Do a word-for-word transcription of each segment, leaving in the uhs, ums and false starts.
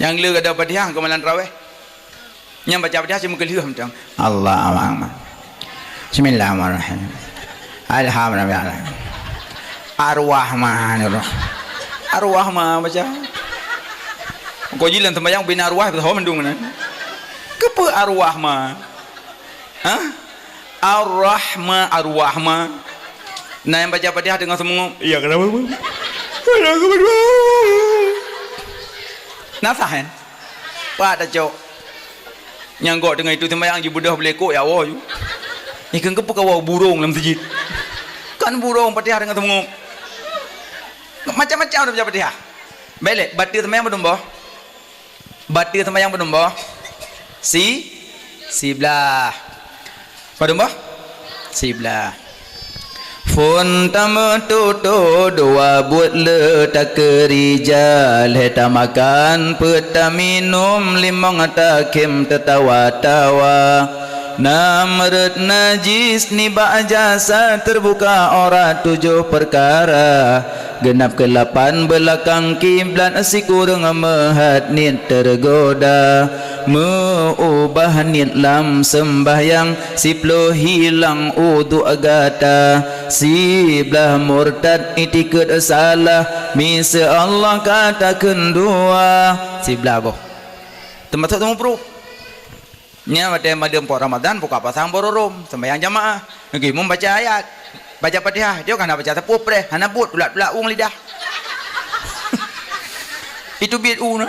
Nyang le gada Fatihah keu malam tarawih. Nyang baca Fatihah cuma keulheueh mantong. Allahu Akbar. Bismillahirrahmanirrahim. Alhamdulillah. Ar-Rahmanirrahim. Ar-Rahman baca. Kok jilan sembahyang bina arwah beutôi mandum na. Keupeue Ar-Rahman? Hah? Ar-Rahma, Ar-Rahma. Na nyang baca Fatihah teungoh seumeungop. Iya, kenapa? Na sah, kan? Pat tacok. Nyang gok teungoh itu sembahyang jibeudôh beulekok, ya Allah, ju. Ikheun keupeue kawoe burông lam meuseujid. Kan burông Fatihah teungoh seumeungop. Macam-macam dah baca Fatihah. Baik lé, bateue sembahyang padum boh? Bateue sembahyang padum boh? Si, siblaih. Padum boh? Siblaih. Phon tameututoe dua buet le takeurija, lheueh tamakan peuet taminum, limong takhém teutawa-tawa. Nam rot najis nibak jasa, teubuka aurat tujoh peukara. Geunab keulapan beulakang kiblat, sikureueng meuhat niet teugoda. Meuubah niet lam seumbahyang, siploh hilang udhu gata. Siblaih murtad itikeuet salah, miseue Allah ka takheun dua. Siblaih boh. Teumasok teumeuprôh. Nyan watèe mandum po Ramadan buka pasang bororôm, sembahyang jamaah. Nyoe imum baca ayat, baca Fatihah, jok hana baca sapeue preh, hana buet, tulak-tulak ueng lidah. Itu biet u na.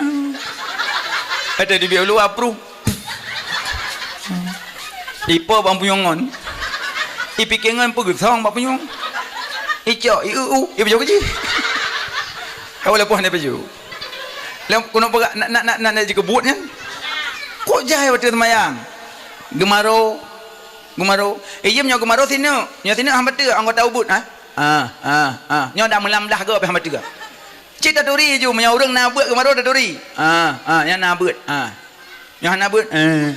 Ada di biet u luwa pruh. Ipo bak punyueng ngon. Ipike ngon peugeusong bak punyueng. Icok, i u, i baju keji. Awak lepoh ni baju. Lom keunoe peugah, nak, nak, nak, nak, nak jikeubut nyan. Kok jai watèe seumayang? Geumaro, geumaro. Eh, iem nyoe geumaro sineuk. Nyoe sineuk hamba teuk anggota ubit, ha? Ah, ah, ah. Nyoe dah meulam blah gob hamba teuk. Cit taturi ju, meunyoe ureueng na beuet geumaro taturi. Ah, ah, nyan na beuet. Ah. Nyoe hana beuet. Eh.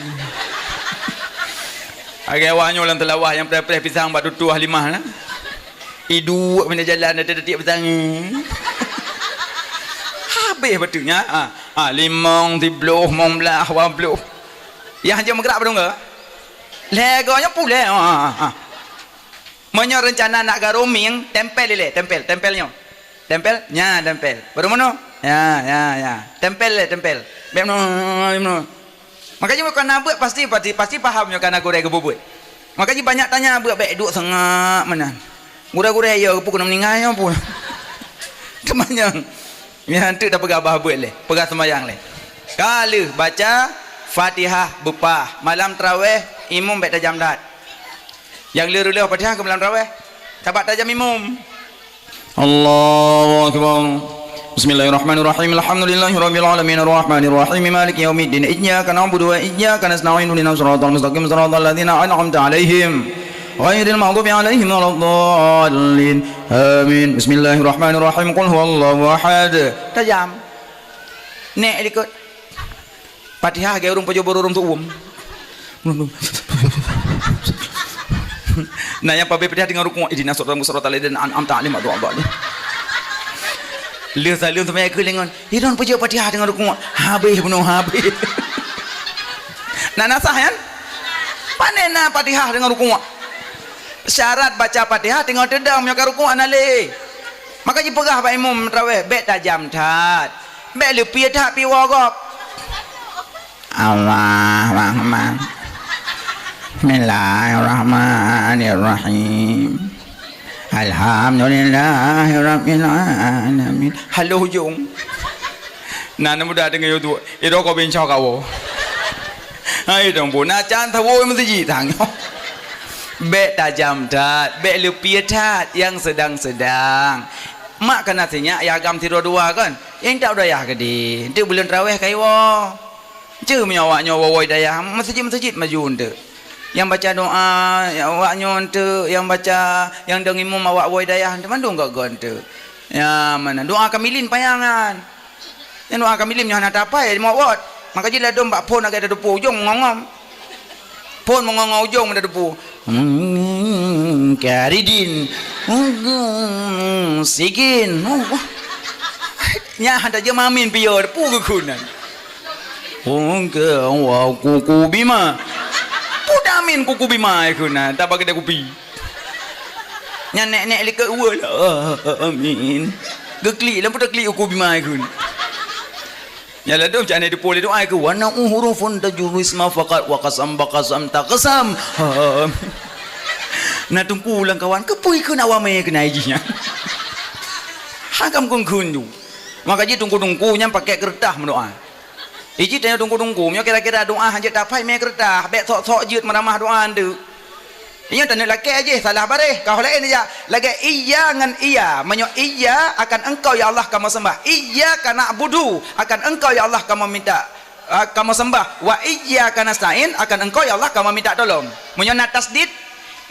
Lagèe awak nyoe lam teulawah nyang preh-preh pisang bak tutoe Halimah na. Iduek pindah jalan, ada tiep petang. Habéh bateue nyan. Ha, ha, limong, sibloh, limong blaih, dua ploh. Nyang hanjeuet meugerak padum goe? Lhèe goe nyan puléh. Ha, ha, ha. Meunyoe reuncana nak garoming, tempel ilèe, tempel, tempel nyoe. Tempel, nyan tempel. Baru meunoe? Ya, ya, ya. Tempel ilèe, tempel. Bèk meunoe, bèk meunoe. Makajih meunyoe ka na beuet, pasti, pasti, pasti paham nyoe ka na gurèe geubeuet. Makajih banyak tanya beuet, bèk duek seungap meunan. Gurèe-gurèe, ya, peue keuneuk meuninggai nyoe peue? Teuma nyan, nyan teuk tapeugah bah beuet lé, peugah seumayang lé. Ka lheueh baca Fatihah beupah, malam traweh imum bèk tajam that. Nyang le reuloh Fatihah keu malam traweh, sabab tajam imum. Allahu Akbar. Bismillahirrahmanirrahim. Alhamdulillahirabbil alamin, arrahmanirrahim, maliki yaumiddin. Iyyaka na'budu wa iyyaka nasta'in. Ihdinas siratal mustaqim, siratal ladzina an'amta 'alaihim, ghairil maghdubi 'alaihim waladdallin. Amin. Bismillahirrahmanirrahim. Qul huwallahu ahad. Tajam. Nèk likot. Fatihah lagèe ureueng pajoh bororôm teuuem. Na nyang pabé Fatihah teungoh rukuk, ihdinas siratal mustaqim, siratal ladzina an'amta 'alaihim, ghairil maghdubi 'alaihim. Lheueh saleuem teuma ikheun lé ngon, "Idon peujeuet Fatihah teungoh rukuk." Habéh bunoe, habéh. Na, na sah nyan? Pane na Fatihah teungoh rukuk? Syarat baca Fatihah teungoh teudong, meunyoe ka rukuk hana lé. Maka jipeugah bak imum traweh, "Bèk tajam that." Bèk leupie that piwoe gob. Allahu Akbar. Bismillahirrahmanirrahim. Alhamdulillahirabbil alamin. Haloh ujong. Na, na muda deungoe YouTube. Idong ko bincoe kawoe. Hai dong bu, na can tawoe meuseujid tanyoe. Bèk tajam that, bèk leupie that, nyang seudang-seudang. Mak kana sinyak ya agam sidroe dua kan? Nyang tak dayah gede. Enteuk buleuen traweh kaiwoe. Ceu meunyoe awak nyoe woe-woe dayah, meuseujid-meuseujid maju enteuk. Nyang baca doa, awak nyoe enteuk, nyang baca, nyang dong imum awak woe dayah enteuk, mandum gok-gok enteuk. Ya, mana doa kamilin payangan. Nyang doa kamilin nyoe hana tapai, mawot. Maka jih ladom bak phon agak teudeupue ujong ngongom. Phon meungongo ujong meunan teupeu. Hmm, karidin. Hmm, sigin. Oh, wah. Nyan hana jeuet mamin piôh, teupeu geugunan. Oke, wa kuku bima. Peue ta amin kuku bima ai kheun na, ta bak keudè kupi. Nyan nèk-nèk likot uwa lah. Amin. Geuklik, lam peue ta klik kuku bima ai kheun. Nyan ladôm cak nèk teupeue lé doa ai kheun, "Wa na'u hurufun tajurru isma faqat wa qasam ba qasam ta qasam." Amin. Na teungku lam kawan, keupeue kheun awak mè keunan jih nyan. Hakam kheun-kheun ju. Maka jih teungku-teungku nyan pakèk keureutah meudoa. Iji tanyoe teungku-teungku, meunyoe kira-kira doa hanjeuet taphai mè keureutah, bèk sok-sok jeuet meuramah doa eunteuk. Nyoe tanyoe lakèe jih salah baréh, ka ho laén jak. Lagèe iya ngon iya. Meunyoe iya akan Engkau ya Allah kamoe sembah. Iyyaka na'budu akan Engkau ya Allah kamoe minta, ah, kamoe sembah. Wa iyyaka nasta'in akan Engkau ya Allah kamoe minta tolong. Meunyoe na tasdid,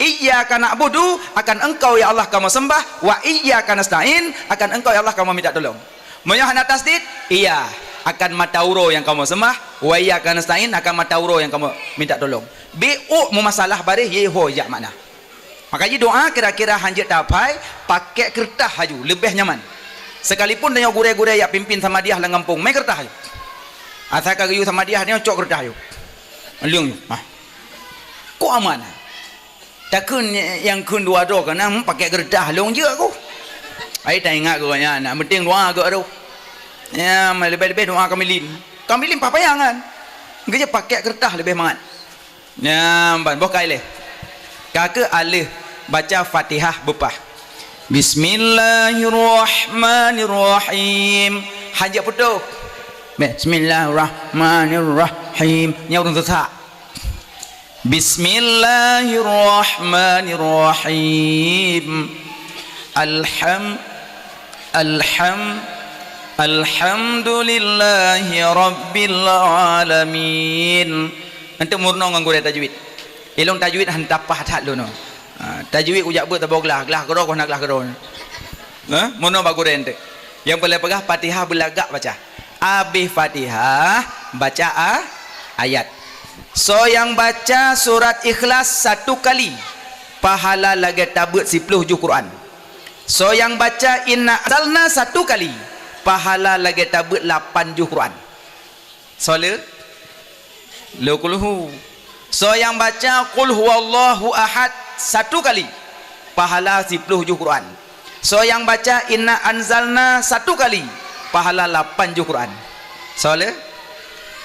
iyyaka na'budu akan Engkau ya Allah kamoe sembah. Wa iyyaka nasta'in akan Engkau ya Allah kamoe minta tolong. Meunyoe hana tasdid, iya, akan mata uroe nyang kamoe seumah, wa iyyaka nasta'in, akan mata uroe nyang kamoe minta tolong. Beuôk meumasalah baréh, yé ho jak makna. Maka jih doa kira-kira hanjeuet taphai, pakèk keureutah laju, leubeh nyaman. Sekalipun tanyoe gurèe-gurèe jak pimpin samadiah lam gampông, mè keureutah laju. Asai ka geuyue samadiah, nyoe cok keureutah laju. Leueng laju. Hah. Kok aman? Takheun nyang kheun dua droe keunan, hmm, pakèk keureutah lôn jeuet ku. Ai taingat keu gobnyan, nyang penting doa geuh tu. Ya, leubeh-leubeh doa kamilin. Kamilin paih panyang kan. Geujak pakèk keureutah leubeh mangat. Nyan ban boh kai lé. Ka keuh aleuh baca Fatihah beupah. Bismillahirrahmanirrahim. Hanjeuet putôh. Bismillahirrahmanirrahim. Nyan ureueng seusak. Bismillahirrahmanirrahim. Alham-, alham-, alhamdulillahi rabbil alamin. Eunteuk meurunoe ngon gurèe tajwid. Ilôn tajwid han tapah that lôn. Ha, tajwid kujak beuet saboh glah, glah keudroe, hana glah keudroe. Ha? Meurunoe bak gurèe eunteuk. Nyang peureulèe peugah Fatihah beulagak baca. Abéh Fatihah, baca a-, ayat. Soe nyang baca surat Ikhlas satu kali, pahala lagèe tabeuet siploh juh Quran. Soe nyang baca Inna Anzalna satu kali, pahala lagèe tabeuet lapan juh Quran. Soe lé? Lé kulhu. Soe nyang baca Qul Huwallahu Ahad satu kali, pahala siploh juh Quran. Soe nyang baca Inna Anzalna satu kali, pahala lapan juh Quran. Soe lé?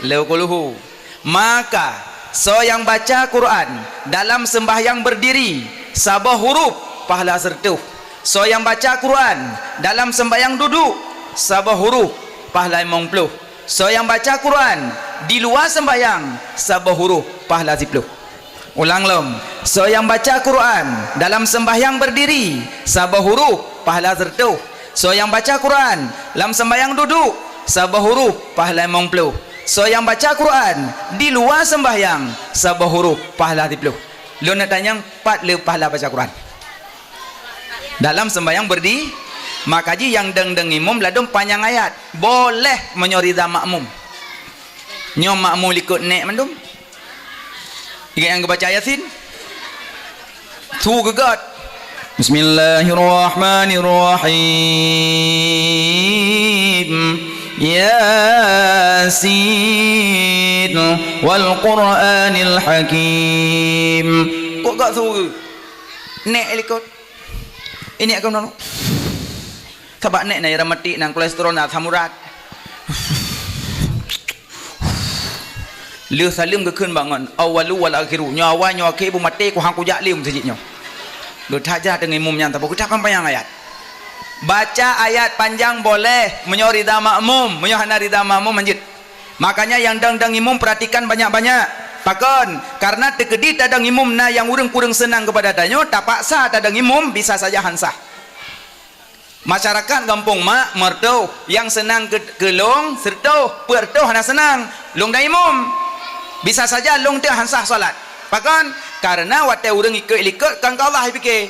Lé kulhu. Maka, soe nyang baca Quran dalam sembahyang berdiri, saboh huruf, pahala sireutoh. Soe nyang baca Quran dalam sembahyang duduk, saboh huruf, pahala limong ploh. Soe nyang baca Quran di luwa sembahyang, saboh huruf, pahala siploh. Ulang lom, soe nyang baca Quran dalam sembahyang berdiri, saboh huruf, pahala sireutoh. Soe nyang baca Quran lam sembahyang duduk, saboh huruf, pahala limong ploh. Soe nyang baca Quran di luwa sembahyang, saboh huruf, pahala siploh. Lôn neuk tanyong, pat lé pahala baca Quran? Dalam sembahyang berdi-, maka jih nyang deng-deng imum ladôm panyang ayat. Boleh meunyoe rida makmum. Nyoe makmum likot nèk mandum. Ingat nyang geubaca Yasin? Su geugot. Bismillahirrahmanirrahim. Yasin wal Qur'anil Hakim. Kok gak su geuh? Nèk likot. Ini akan nonok. Sabab nèk na rematik, na kolesterol, na asam urat. Lheuh saleuem geukheun bangon, "Awwalu wal akhiru." Nyoe awai, nyoe akhé, beumaté, ku han kujak lé meuseujid nyoe. Geuthat jah teungoh imum nyan, saboh geuthat panyang ayat. Baca ayat panjang boleh, meunyoe rida makmum, meunyoe hana rida makmum, hanjeuet. Makanya nyang dang-dang imum perhatikan banyak-banyak. Pakon? Karena teukeudi tadang imum na nyang ureueng kureueng seunang keupada tanyoe, tapaksa tadang imum, bisa saja han sah. Masyarakat gampông mak meureutoh, nyang seunang keu, keu lôn seureutoh, peuet reutôh hana seunang, lôn dang imum. Bisa saja lôn teuk han sah salat. Pakon? Karena watèe ureueng ikot likot kon keu Allah jipike.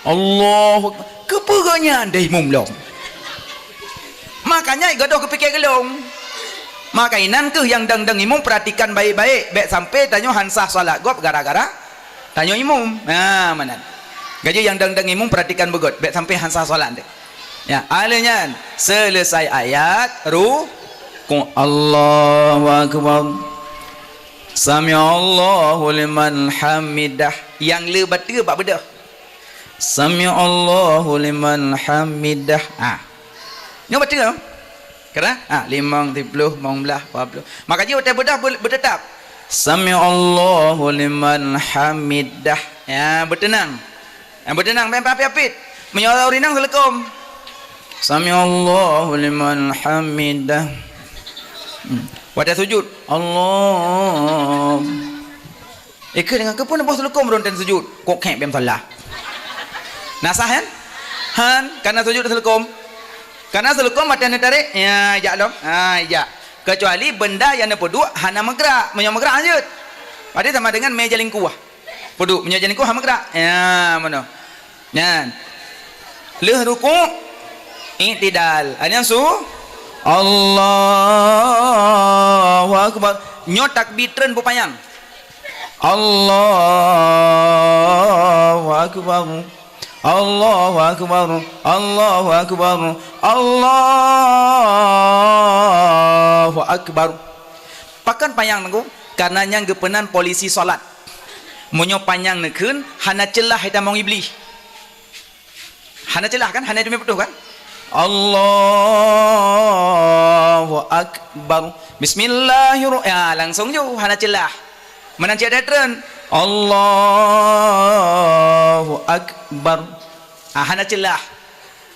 Allahu Akbar. Keupeue geuh nyan dang imum lom? Makanya gadôh geupike keu lôn. Maka inan kheueh nyang dang-dang imum perhatikan baik-baik, bèk sampai tanyoe han sah salat gob gara-gara tanyoe imum. Ha, meunan. Jadi nyang dang-dang imum perhatikan beugöt, bèk sampai han sah salat deh. Ya, alèh nyan, selesai ayat, ru-, Ku Allahu Akbar. Sami'allahu liman hamidah. Nyang le bateue bak beudôh. Sami'allahu liman hamidah. Ah. Nyoe bateue. Kira? Ah, limong, siplôh, limong blah, dua puluh. Maka jih watèe beudôh be-, beuteutap. Sami'allahu liman hamidah. Ya, beuteunang. Nyang beuteunang, bèk apit-apit. Meunyoe ureueng inong seuleukom. Sami'allahu liman hamidah. Hmm. Watèe sujud, Allah. Ikeu deungon keupeue neuboh seuleukom rhon watèe sujud. Kok khèk bèk meusalah. Na sah kan? Han, karena sujud seuleukom. Karena seuleukom watèe neutarek, ya, ijak lom. Ha, ijak. Kecuali benda nyang neupeuduek hana meugrak. Meunyoe meugrak, lanjut. Berarti sama dengan mé jalingkuah. Peuduek, meunyoe jalingkuah meugrak. Ya, meunoe. Nyan. Lheueh rukuk, i'tidal. Nyan su-, Allahu Akbar. Nyoe takbir treun beupanyang. Allahu Akbar. Allahu Akbar. Allahu Akbar. Allahu Akbar. Pakon panyang, Teungku? Karena nyan geupeunan polisi salat. Meunyoe panyang neukheun, hana ceulah ita mong Iblih. Hana ceulah kan? Hana teumé putôh kan? Allahu Akbar. Bismillahirrah-, ya, langsung ju, hana ceulah. Meunan cit treun. Allahu Akbar. Ah, hana ceulah.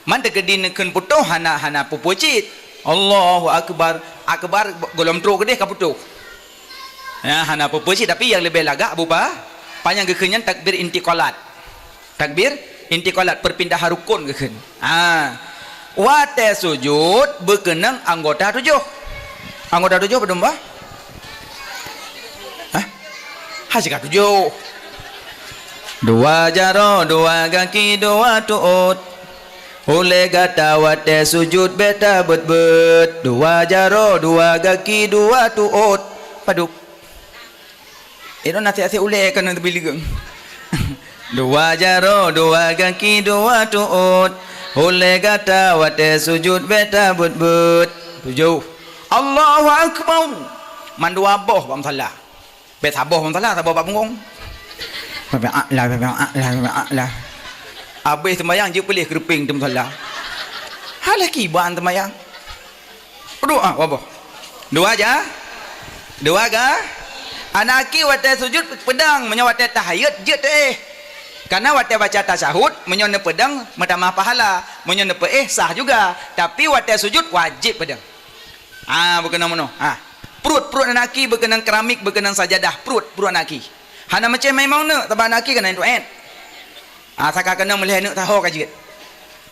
Man teukeudi neukheun putôh hana, hana peue-peue cit. Allahu Akbar. Akbar gohlom trok keudeh ka putôh. Ya, hana peue-peue cit, tapi nyang leubeh lagak bupa, panyang geukheun nyan takbir intiqalat. Takbir intiqalat, perpindahan rukun geukheun. Ha. Watèe sujud beukeunong anggota tujoh. Anggota tujoh padum bah? Hah? Hana sika tujoh. Dua jaroe, dua gaki, dua tuôt. Ulèe gata watèe sujud bèk tabeuet-beuet. Dua jaroe, dua gaki, dua tuôt. Padub. Inong nasèhat-nasèhat ulèe keuneuk teubileung. Dua jaroe, dua gaki, dua tuôt. Ulèe gata watèe sujud bèk tabeuet-beuet. Tujoh. Allahu Akbar. Mandua boh bak musala. Bèk saboh bak musala, saboh bak punggong. Bèk a'la, bèk a'la, bèk a'la. Abéh seumayang jeuet peuleh keureupeng di musala. Hana lé kiban seumayang. Dua, ah, dua boh. Dua ja-, dua ga-, aneuk aki watèe sujud peudong, meunyoe watèe tahayut jeuet teuéh. Karena watèe baca tasyahud, meunyoe neupeudong meutamah pahala, meunyoe neupeuéh sah juga, tapi watèe sujud wajéb peudong. Ah, beukeunong meunoe. Ah. Pruet, pruet aneuk aki beukeunong keramik, beukeunong sajadah, pruet, pruet aneuk aki. Hana meucéh maimong neuk, sabab aneuk aki keunan tuet. Ah, saka keunong meulhèe neuk saho ka jeuet.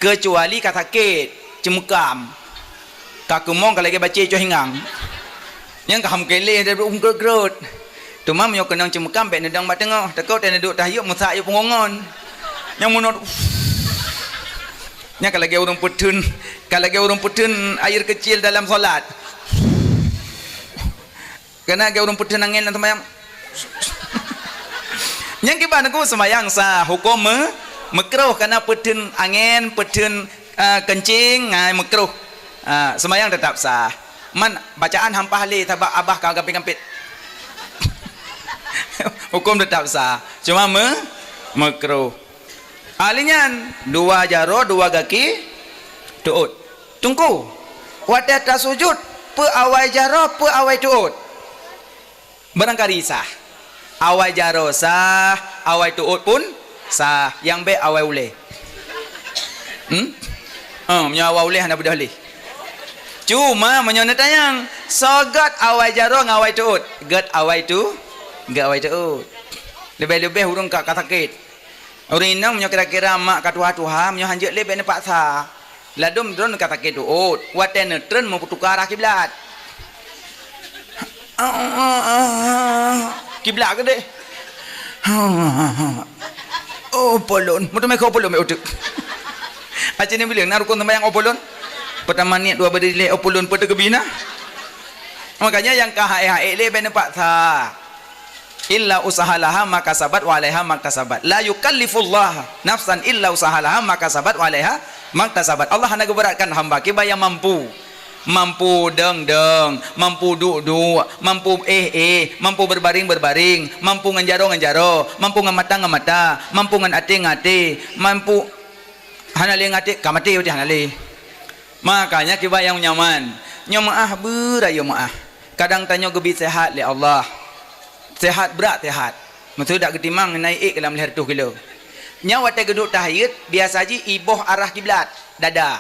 Keucuali ka sakét, ceumeukam. Ka keumong ka lagèe bacé coh ingang. Nyang ka ham keleh daripada ukeue grot. Teuma meunyoe keunong ceumeukam bèk neudong bak teungoh, teukot teuh neuduek tahayut meusak yue punggong ngon. Nyang meunoe, nyang ka lagèe ureueng peutheun, ka lagèe ureueng peutheun air kecil dalam salat. Keunan lagèe ureueng peutheun angén lam seumayang. Nyang kiban aku seumayang sah, huköm me-, meukruh, karena peutheun angén, peutheun, ah, keuncing, ngai meukruh. Ah, seumayang teutap sah. Man bacaan hampah lé sabab abah ka gampét-gampét. Huköm teutap sah. Cuma me-, meukruh. Ahli nyan, dua jaroe, dua gaki, tuôt. Teungku, watèe tasujud, peue awai jaroe, peue awai tuôt? Barangkali sah. Awai jaroe sah, awai tuôt pun sah. Nyang bèk awai ulèe. Hmm? Ah, meunyoe awai ulèe hana beudôh lé. Cuma meunyoe neutanyong, soe göt awai jaroe ngon awai tuôt? Göt awai tu-, göt awai tuôt. Leubeh-leubeh ureueng ka, ka sakét. Ureueng inong meunyoe kira-kira mak ka tuha-tuha, meunyoe hanjeuet lé bèk neupaksa. Ladôm droeneuh ka sakét tuôt, watèe neutreun meupeutuka arah kiblat. Kiblat keudeh. Oh, polon. Meuteumé keu polon bèk uteuk. Aci neubileung na rukon seumayang oh polon. Peutama niet, dua beudeulilée oh polon, peue teukeubina. Makanya nyang ka haék-haék lé bèk neupaksa. Illa usaha laha ma kasabat wa alaiha maktasabat. La yukallifullahu nafsan illa usaha laha ma kasabat wa alaiha maktasabat. Allah hana geuberatkan hamba kiban nyang mampu. Mampu dong-dong, mampu duek-duek, mampu éh-éh, mampu berbaring-berbaring, mampu ngon jaroe ngon jaroe, mampu ngon mata ngon mata, mampu ngon até ngon até, mampu hana lé ngon até, ka maté watèe hana lé. Makanya kiban nyang nyaman, nyoe meu'ah beurayeuk meu'ah. Kadang tanyoe geubi seuhat lé Allah. Seuhat brat seuhat. Meuseu dak geutimang na iék lam lhèe reutôh kilo. Nyan watèe geuduek tahiyeuet, biasa jih iboh arah kiblat, dada.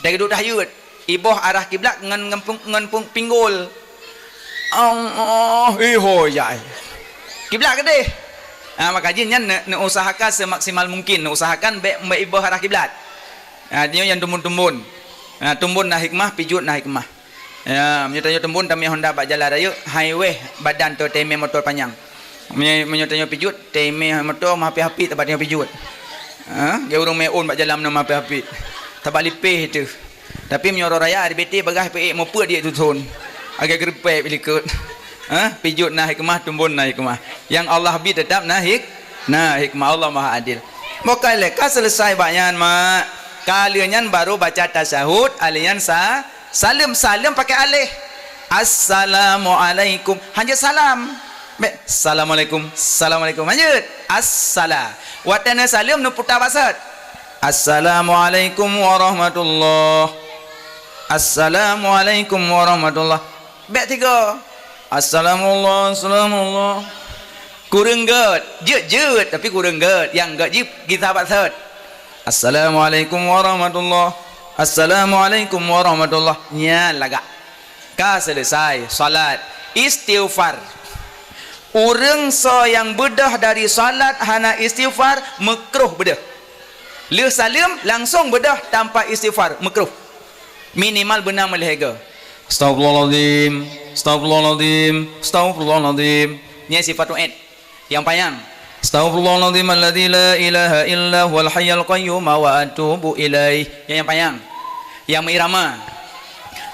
Watèe geuduek tahiyeuet, iboh arah kiblat ngon, ngon pung-, ngon pung-, pinggol. Allah, ihôi jai. Kiblat keudéh. Ha, maka jih nyan neu-, neuusahakan seumaksimal mungkin, neuusahakan bèk, bèk iboh arah kiblat. Ha, nyoe nyang tumbon-tumbon. Ha, tumbon na hikmah, pijuet na hikmah. Ya, meunyoe tanyoe teumbon tamé honda bak jalan rayeuk, hai wéh badan teuh teumé moto panyang. Meunyoe, meunyoe tanyoe pijuet, teumé moto meuhapit-hapit tabak tanyoe pijuet. Ha? Geu ureueng meu'ôn bak jalan nyoe meuhapit-hapit. Tabak lipéh teuh. Tapi meunyoe uroe raya, R B T bagah peuék meupeue diék tuthon. Agak geureupék likot. Ha? Pijuet na hikmah, teumbon na hikmah. Nyang Allah bi teutap na hik-, na hikmah, Allah Maha Adil. Bukai lé ka seuleusai bak nyan, mak. Ka lheueh nyan baru baca tasyahud, alheuh nyan sa-, Saleuem, saleuem pakai aleh. Assalamualaikum. Hana salam. Bèk, assalamualaikum, assalamualaikum. Lanjut. Assala. Watèe neusaleuem neuputa bak sot. Assalamualaikum warahmatullah. Assalamualaikum warahmatullah. Bèk tiga. Assalamullah, assalamullah. Kureueng gèt. Jeuet, jeuet, tapi kureueng gèt. Nyang gèt jih gisa bak sot. Assalamualaikum warahmatullah. Assalamualaikum warahmatullah. Nyan lagak. Ka seuleusai salat. Istighfar. Ureueng soe nyang beudôh dari salat hana istighfar, meukruh beudôh. Lheueh saleuem langsong beudôh tanpa istighfar, meukruh. Minimal beuna meulhèe goe. Astagfirullahalazim, astagfirullahalazim, astagfirullahalazim. Nyan sifat tu'et. Nyang panyang. Astaghfirullahaladzim alladzi la ilaha illa huwal hayyul qayyum wa atubu ilaih. Nyang, nyang panyang. Nyang meuirama.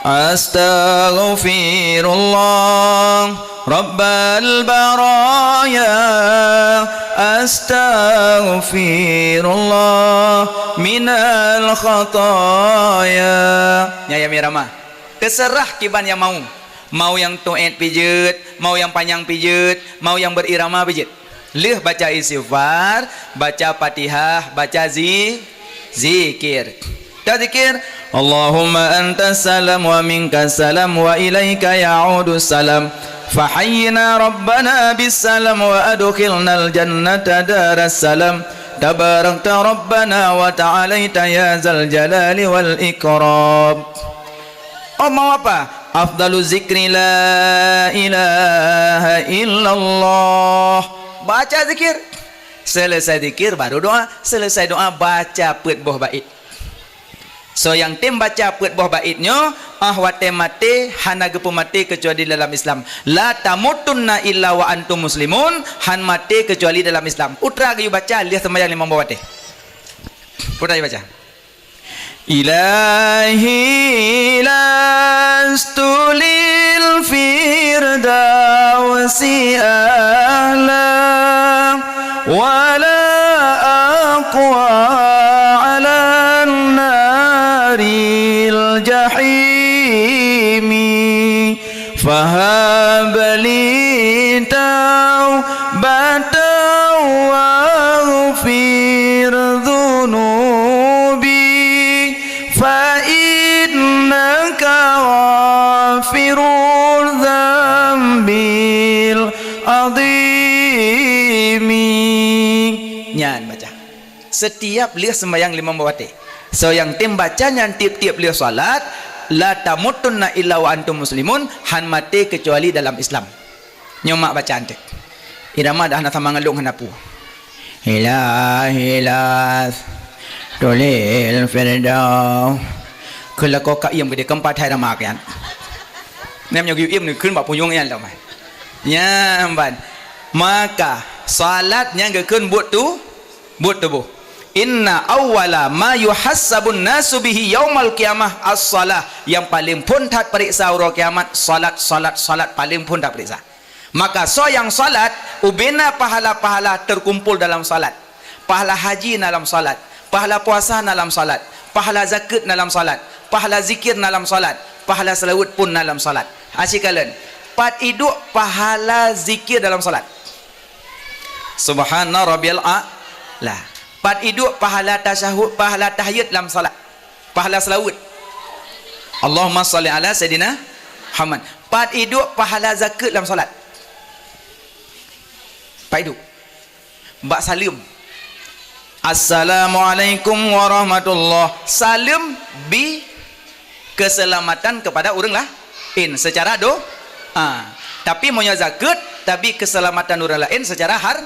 Astaghfirullah rabbal baraya. Astaghfirullah minal khataya. Nyang, nyang meuirama. Teuseurah kiban nyang mau. Mau nyang tu'et pih jeuet, mau nyang panyang pih jeuet, mau nyang beurirama pih jeuet. Lheueh baca istighfar, baca Fatihah, baca zi-, zikir. Tazikir, Allahumma antas salam wa minkas salam wa ilaika ya'udus salam. Fahayyina rabbana bis salam wa adkhilnal jannata daras salam. Tabarakta rabbana wa ta'alaita ya zal jalali wal ikram. Oh, mau apa? Afdalu zikri la ilaha illallah. Baca zikir. Selesai zikir baru doa. Selesai doa baca peuet boh bait. Soe nyang tem baca peuet boh bait nyoe, ah watèe maté hana geupeumaté keucuali dalam Islam. La tamutunna illa wa antum muslimun, han maté keucuali dalam Islam. Peue teuma geuyue baca lheueh seumayang limong boh watèe. Peue teuma geuyue baca. Ilahi lastu lil firdausi ahla, wa la aqwa ala naril jahimi. Fahab li taubatan waghfir dzunubi, fa innaka ghafurun dzambil adzimi. Nyan baca. Setiap lheueh sembahyang limong boh watèe. Soe nyang tem baca nyan tiep-tiep lheueh salat, la tamutunna illa wa antum muslimun, han maté keucuali dalam Islam. Nyoe mak bacaan teuh. Irama dah hana sama ngon lôn hana peue. Ilahi lastu lil firdaus. Keu lakoe ka iem geude keumpat hai rama nyan. Nyan nyoe geuyue iem neukheun bak punyueng nyan lom. Nyan ban. Maka salat nyan geukheun buet tu, buet tuboh. Inna awwala ma yuhassabun nasu bihi yaumal qiyamah as-salah. Nyang paleng phôn that pareksa uroe kiamat, salat, salat, salat paleng phôn that pareksa. Maka soe nyang salat, ubena pahala-pahala teukumpol dalam salat. Pahala haji na lam salat, pahala puasa na lam salat, pahala zakeuet na lam salat, Pahala zikir na lam salat, pahala seulaweuet pun na lam salat. Aci kalon, pat iduek pahala zikir dalam salat? Subhana rabbiyal a'la. Pat iduek pahala tasyahud, pahala tahiyat lam salat? Pahala seulaweuet. Allahumma shalli ala Sayyidina Muhammad. Pat iduek pahala zakeuet lam salat? Pat iduek? Bak saleuem. Assalamualaikum warahmatullah. Saleuem bi keuseulamatan keupada ureuëng laén seucara do-, a. Tapi meunyoe zakeuet, tabi keuseulamatan ureuëng laén seucara har-,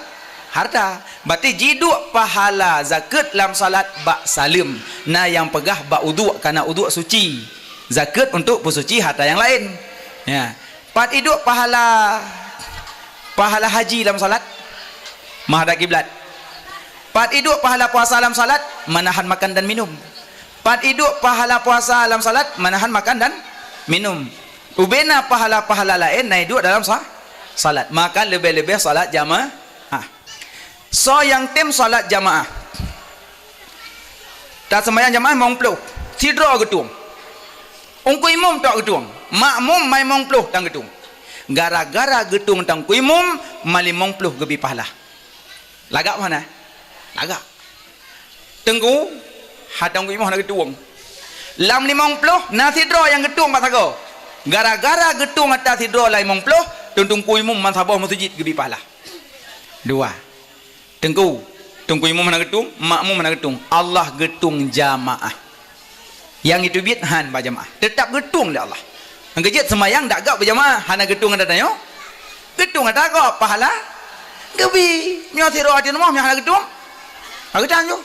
harta. Berarti jiduek pahala zakeuet lam salat bak saleuem. Na nyang peugah bak uduk, karena uduk suci. Zakeuet untuk peusuci harta nyang laén. Ya. Pat iduek pahala, pahala haji lam salat? Menghadap kiblat. Pat iduek pahala puasa lam salat? Menahan makan dan minum. Pat iduek pahala puasa lam salat? Menahan makan dan minum. Ubena pahala-pahala laén na iduek dalam sa-, salat. Maka leubeh-leubeh salat jamaah. Soe nyang tem salat jamaah? Taseumayang jamaah limong ploh, sidroe geutueng. Teungku imum tok geutueng, makmum ma limong ploh tan geutueng. Gara-gara geutueng teungku imum, ma limong ploh geubi pahala. Lagak hana? Lagak. Teungku, ha teungku imum hana geutueng. Lam limong ploh na sidroe nyang geutueng bak sagoe. Gara-gara geutueng ata sidroe lam limong ploh, teungku imum meusaboh meuseujid geubi pahala. Dua. Teungku, teungku imum hana geutueng, makmum hana geutueng. Allah geutueng jamaah. Nyang itu biet han bak jamaah. Teutap geutueng lé Allah. Nyang keujeuet seumayang dak gak beujamaah, hana geutueng ata tanyoe. Geutueng ata gob pahala geubi. Nyoe sidroe di rumoh nyang hana geutueng. Hana geutueng ju.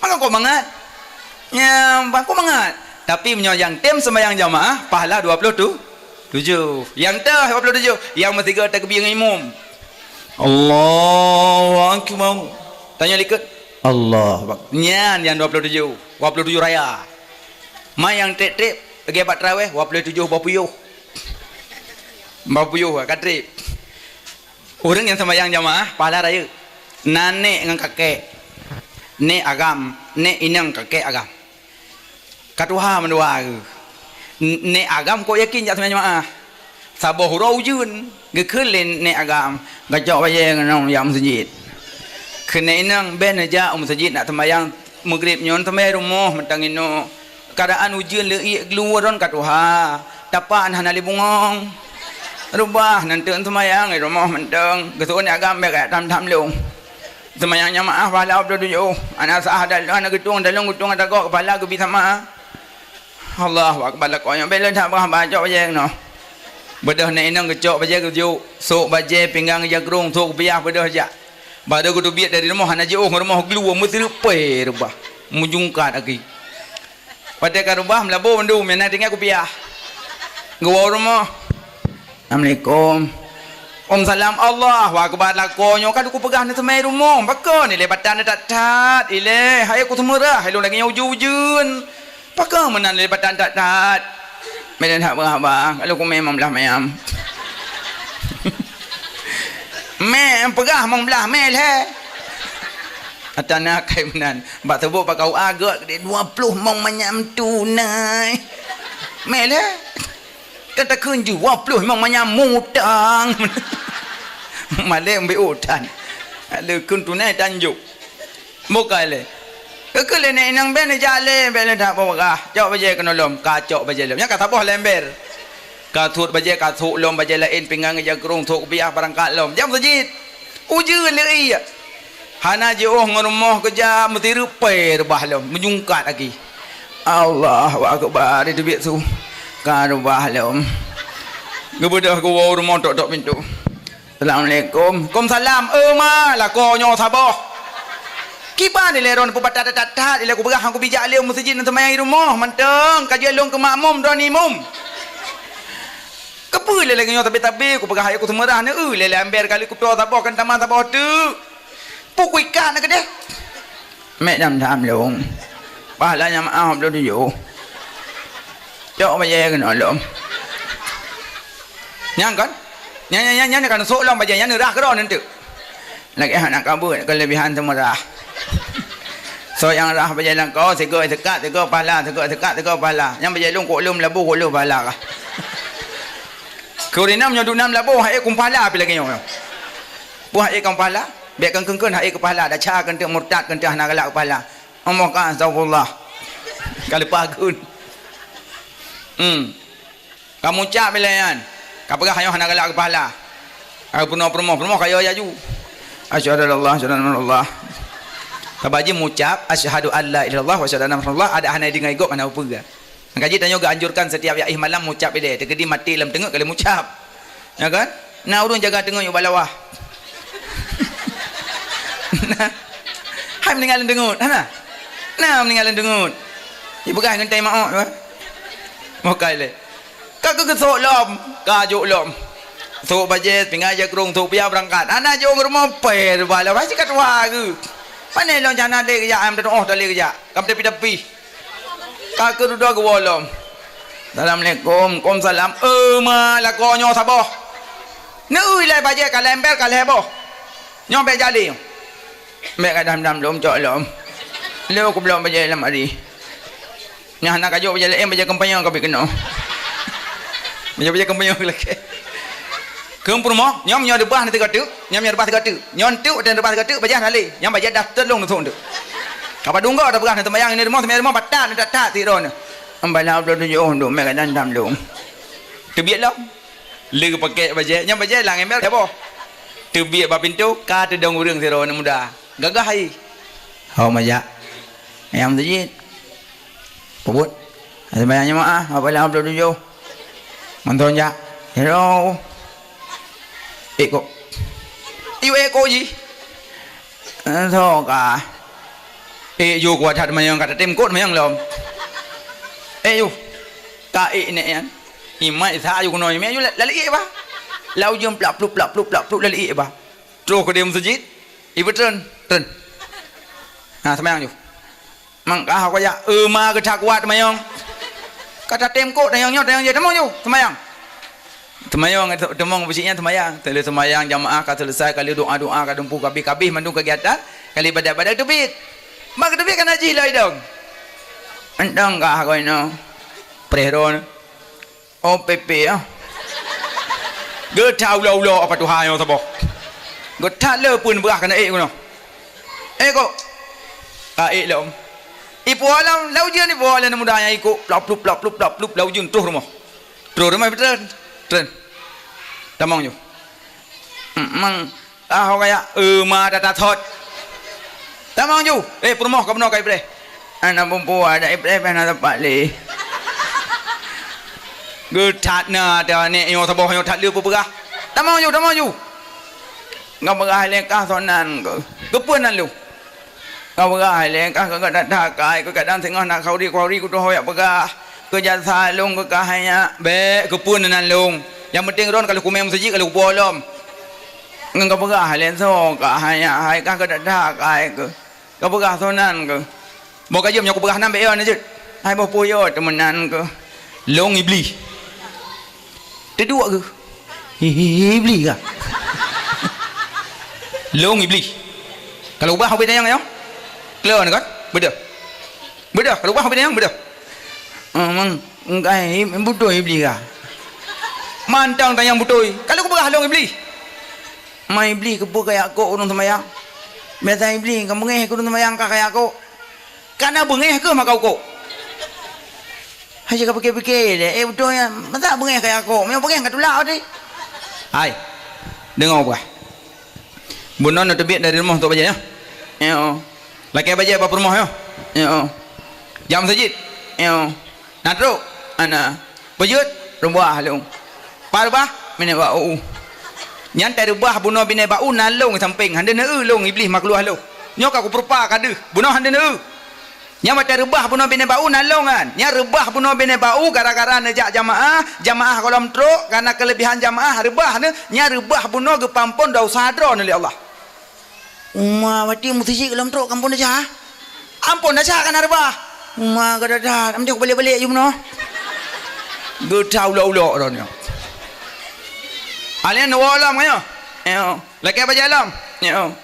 Maka kok mangat. Nya, bang kok mangat. Tapi meunyoe nyang tem seumayang jamaah, pahala dua ploh tu, tujoh. Nyang teuh dua ploh tujoh, nyang meusigoe takbir ngon imum. Allahu Akbar. Tanyoe likot, Allahu Akbar. Nyan nyang dua ploh tujoh, dua ploh tujoh raya. Ma nyang treb-treb, lagée bak tarawih, dua ploh tujoh boh puyôh. Boh puyôh ka treb. Ureuëng nyang seumayang jamaah, pahala rayeuk. Na nék ngon kakek. Nék agam, nék inong kakek agam. Ka tuha mandua geuh. N-, nék agam kok yakin jak seumayang jamaah. Saboh uroe ujeuen, geukheun lé nék agam, "Gacok bajée keunoe jak meuseujid." Kheun nék inong, "Ben neujak u meuseujid nak seumayang Maghrib nyoe, seumayang rumoh mantong inoe. Keuadaan ujeuen leuiek gluwon ka tuha, tapak hana lé bungong. Reubah nan teuk seumayang rumoh mantong." Geuseuôt nék agam, "Bék jak tham-tham lôn." Seumayang jamaah pahala dua ploh tujoh. Hana sah ata lôn, hana geutueng ata lôn, geutueng ata gob, pahala geubi sama. Allahu Akbar, lakoe nyoe bèk lôn that bah, bah, cok bajèe keunoe. Beudôh nèk inong geucok bajèe geujok, sôk bajèe pinggang ija krông, sôk geupiah beudôh jak. Barô geuteubiet dari rumoh hana jiôh ngon rumoh geuh, meusireupèe reubah, meujungkat aki. Watèe ka reubah meulabô mandum, nyang na tinggai kupiah. Geuwoe u rumoh. Assalamualaikum. Waalaikumsalam. Allahu Akbar. Lakoe nyoe ka lôn kupeugah neuseumè rumoh. Pakon ilèe batan that-that ilèe. Hai ku seumeurah, hai lôn lagèe nyoe ujeuen-ujeuen. Pakon meunan ilèe batan that-that. Meunan that beurah bah. Ka lôn kumè limong blah manyam. Mè peugah limong blah mè lhèe. Ata na kai meunan. Bak teubok bak K U A gèt dua ploh limong manyam tunai. Mè lhèe. Kan takheun jeuet dua ploh limong manyam mutang. Malèe meubiôh tan. Lé kheun tunai tanjok. Bukai lé. Keukeue lé nèk inong bèk neujak lé, bèk lé that peugah. Cok bajèe keunoe lom, ka cok bajèe lom. Nyan ka saboh lé ember. Ka sôk bajèe, ka sôk lom bajèe laén, pinggang ija krông, sôk kupiah, beurangkat lom. Jak meuseujid. Ujeuen leuiek. Hana jiôh ngon rumoh keujak, meusireupèe reubah lom, meujungkat aki. Allahu Akbar, itu biet su. Ka reubah lom. Geubeudôh geuwoe u rumoh, tok-tok pintoe. Assalamualaikum. Waalaikumsalam. Eh, ma, lakoe nyoe saboh. Kiban ilèe droeneuh peubatat that-that, ilèe kupeugah han kubijak lé u meuseujid neuseumayang i rumoh mantong, ka jeuet lôn keu makmum droeneuh imum. Keupeue lé lagèe nyoe tabe-tabe, kupeugah hai ku seumeurah neu, lé-lé amber kali kutoe saboh kan tamah saboh teuk. Pue kuikat na keudeh. Mèk dam-dam lôn. Pahala nyang meu'ah lôn tujoh. Cok bajèe keunoe lom. Nyan kan? Nyan, nyan, nyan, nyan kan sôk lom bajèe nyan neurah keudroe neunteuk. Lagèe hana ka beuet keuleubihan seumeurah. Soe nyang rhah bajèe lakoe, sigoe seukat, sigoe pahala, sigoe seukat, sigoe pahala. Nyang bajèe lôn kok lôn meulaboh, kok lôn pahala kah. Keu ureueng inong nyoe duek na meulaboh, han ék keu pahala pih lagèe nyoe. Peue han ék keu pahala? Bèk keu keun-keun han ék keu pahala, desya keu enteuk murtad, keu enteuk hana galak keu pahala. Amoh ka, astagfirullah. Ka leupah geun. Hmm. Ka mucab ilèe nyan. Ka peugah nyoe hana galak keu pahala. Ka peurumoh-peurumoh, peurumoh ka yue laju. Asyhadu an la ilaha illallah, asyhadu anna Muhammadar Rasulullah. Ka bak jih mucab, asyhadu an la ilaha illallah wa asyhadu anna Muhammadar Rasulullah, adak hana deungoe gob hana peue. Maka jih tanyoe geuanjurkan setiap yaih malam mucab ilèe, teukeudi maté lam teungeut ka lheueh mucab. Ya kan? Na ureueng jaga teungeut yue bak lawah. Nah. Hai meuninggai lam teungeut, hana? Nah, meuninggai lam teungeut. Ipeugah ngon tai maôt, bah. Mokai lé. Ka keugeusok lom, ka jok lom. Sok bajèe, pingai jakrong, sok pia beurangkat. Hana jok rumoh, pèh bak lawah, sikat wa geuh. Pane lôn jana lé geujak, ayam teutuoh talé geujak. Kam tapi-tapi. Ka keududoe geuwoe lom. Assalamualaikum. Waalaikumsalam. Eh, ma, lakoe nyoe saboh. Neu-eu ilèe bajèe ka lhèe ember ka lhèe boh. Nyoe bèk jak lé nyoe. Bèk gadam-dam lom, cok lom. Lé kublok bajèe lam ari. Nyan hana kajok bajèe laén, bajèe kampanye ka bèk keunoe. Bajèe-bajèe kampanye ka lakèe. Keu peurumoh, nyoe meunyoe reubah na sigoe teuk, nyoe meunyoe reubah sigoe teuk. Nyoe teuk dan reubah sigoe teuk, bajèe hana lé. Nyang bajèe dah teulông neusok teuk. Ka padum goe tapeugah na seumayang, ini rumoh, seumayang rumoh, batat, batat, sidroe na. Embala bloe tujoh, duek mèk gadam-dam lom. Teubiet lom. Lé geupakèk bajèe, nyang bajèe lam ember saboh. Teubiet bak pintoe, ka teudong ureueng sidroe aneuk muda. Gagah hai. Ho majak. Nyang meuseujid. Peubuet. Seumayang jeumaáh, haba lam ploh tujoh. Mantong jak. Hello. Ék kok. Iyu ék kok jih. Eh, soe ka. Ék ju kuat that manyang ka tatem kot manyang lom. Ék ju. Ka ék nèk nyan. Imat sa ju keunoe, imat ju la-, laleuek bah. Lau jeuem plak plup, plak plup, plak plup, laleuek bah. Troh keudéh meuseujid, ibeutreun, treun. Ha, seumayang ju. Mangka hok jak, "Eu, ma, geutak kuat teumanyong." Ka tatem kot tanyong nyoe, tanyong jih, "Teumong ju, seumayang." Seumayang, teumong beusiek nyan seumayang. Teulheueh seumayang jamaah ka seuleusai, ka lheueh doa-doa, ka dumpeue kabéh-kabéh mandum keugiatan, ka lheueh badat-badat teubiet. Bak teubiet ka na jih lom idong. Entong ka hagoi nyoe. Preh droe. Oh, pépé, ah. Geutak ulo-ulo apa tuha nyoe saboh. Geutak le pun beurah kana ék keunoe. Ék kok. Ka ék lom. Ipo alam, lau ujeuen ipo alam muda nyang ikok, plop, plop, plop, plop, plop, plop, lau ujeuen troh rumoh. Troh rumoh, treun. Treun. Tamong ju. Mang Ah, ho kaya, "Eu, ma, data thot." Tamong ju. "Eh, peurumoh ka bunoe ka ipreh." "Aneuk peuempuan, ada ipreh, pih na teumpat lé." Geuthat na ata nèk nyoe saboh nyoe that le peupeugah. "Tamong ju, tamong ju." Geupeugah lé kah sonan keuh. Geupeu nan lu. Ka peugah lé, kah keu gata that kai, keu kadang singoh na khauri-khauri kutoh jak peugah. Keu jasa lôn keu kah hai nyak, bèk keupeue nan lôn. Nyang penting droen ka lheueh kumè meuseujid ka lheueh kupuwoe lom. Ngon ka peugah lé soe kah hai nyak, hai kah keu that that kai keuh. Ka peugah soe nan keuh. Boh ka jeuem nyoe kupeugah nan bèk yo na jeuet. Hai boh peue yo teumeunan keuh. Lôn Iblih. Teuduek geuh. Hi, hi, hi, Iblih kah? Lôn Iblih. Kalau ubah ubit nyang nyoe. Klon kan? Beudôh. Beudôh, kalau ubah ubit nyang beudôh. Ah, mang, engkai beutôi Iblih kah? Mantong tanyong beutôi. Kalau kupeugah lôn Iblih. Ma Iblih keupeue kajak kok ureueng seumayang? Biasa Iblih ka beungèh keu ureueng seumayang ka kajak kok. Kana beungèh keuh maka ukok. Hai ka pike-pike lé, eh, beutôi nyan, masa beungèh kaya kok, meunyo beungèh ka tulak tadi. Hai, deungoe bah. Bunoe na teubiet dari rumoh untuk bajèe, ya? Ya. Lakèe bajèe bak peurumoh, ya? Ya. Jak meuseujid? Ya. Na trok? Ana. Peujeuet? Reubah lôn. Pat reubah? Binéh bak u. Nyan tareubah bunoe binéh bak u na lôn sampéng, hana neu-eu lôn Iblih makluah lôn. Nyoe ka kupeurupa ka deuh, bunoe hana neu-eu. Nyan watèe reubah bunoe binéh bak u na lôn nyan. Nyan reubah bunoe binéh bak u gara-gara neujak jamaah, jamaah gohlom trok, karena keulebihan jamaah reubah neu, nyan reubah bunoe geupeuampon desya droeneuh lé Allah. Uma, watèe meuseujid gohlom trok ka ampon desya. Ampon desya ka na reubah. Uma, ka that-that, ampon balek-balek ju bunoe. Geuta ulok-ulok droeneuh. Alèh neuwoe lom ka nyoe? Nyoe. Lakèe bajèe lom? Nyoe.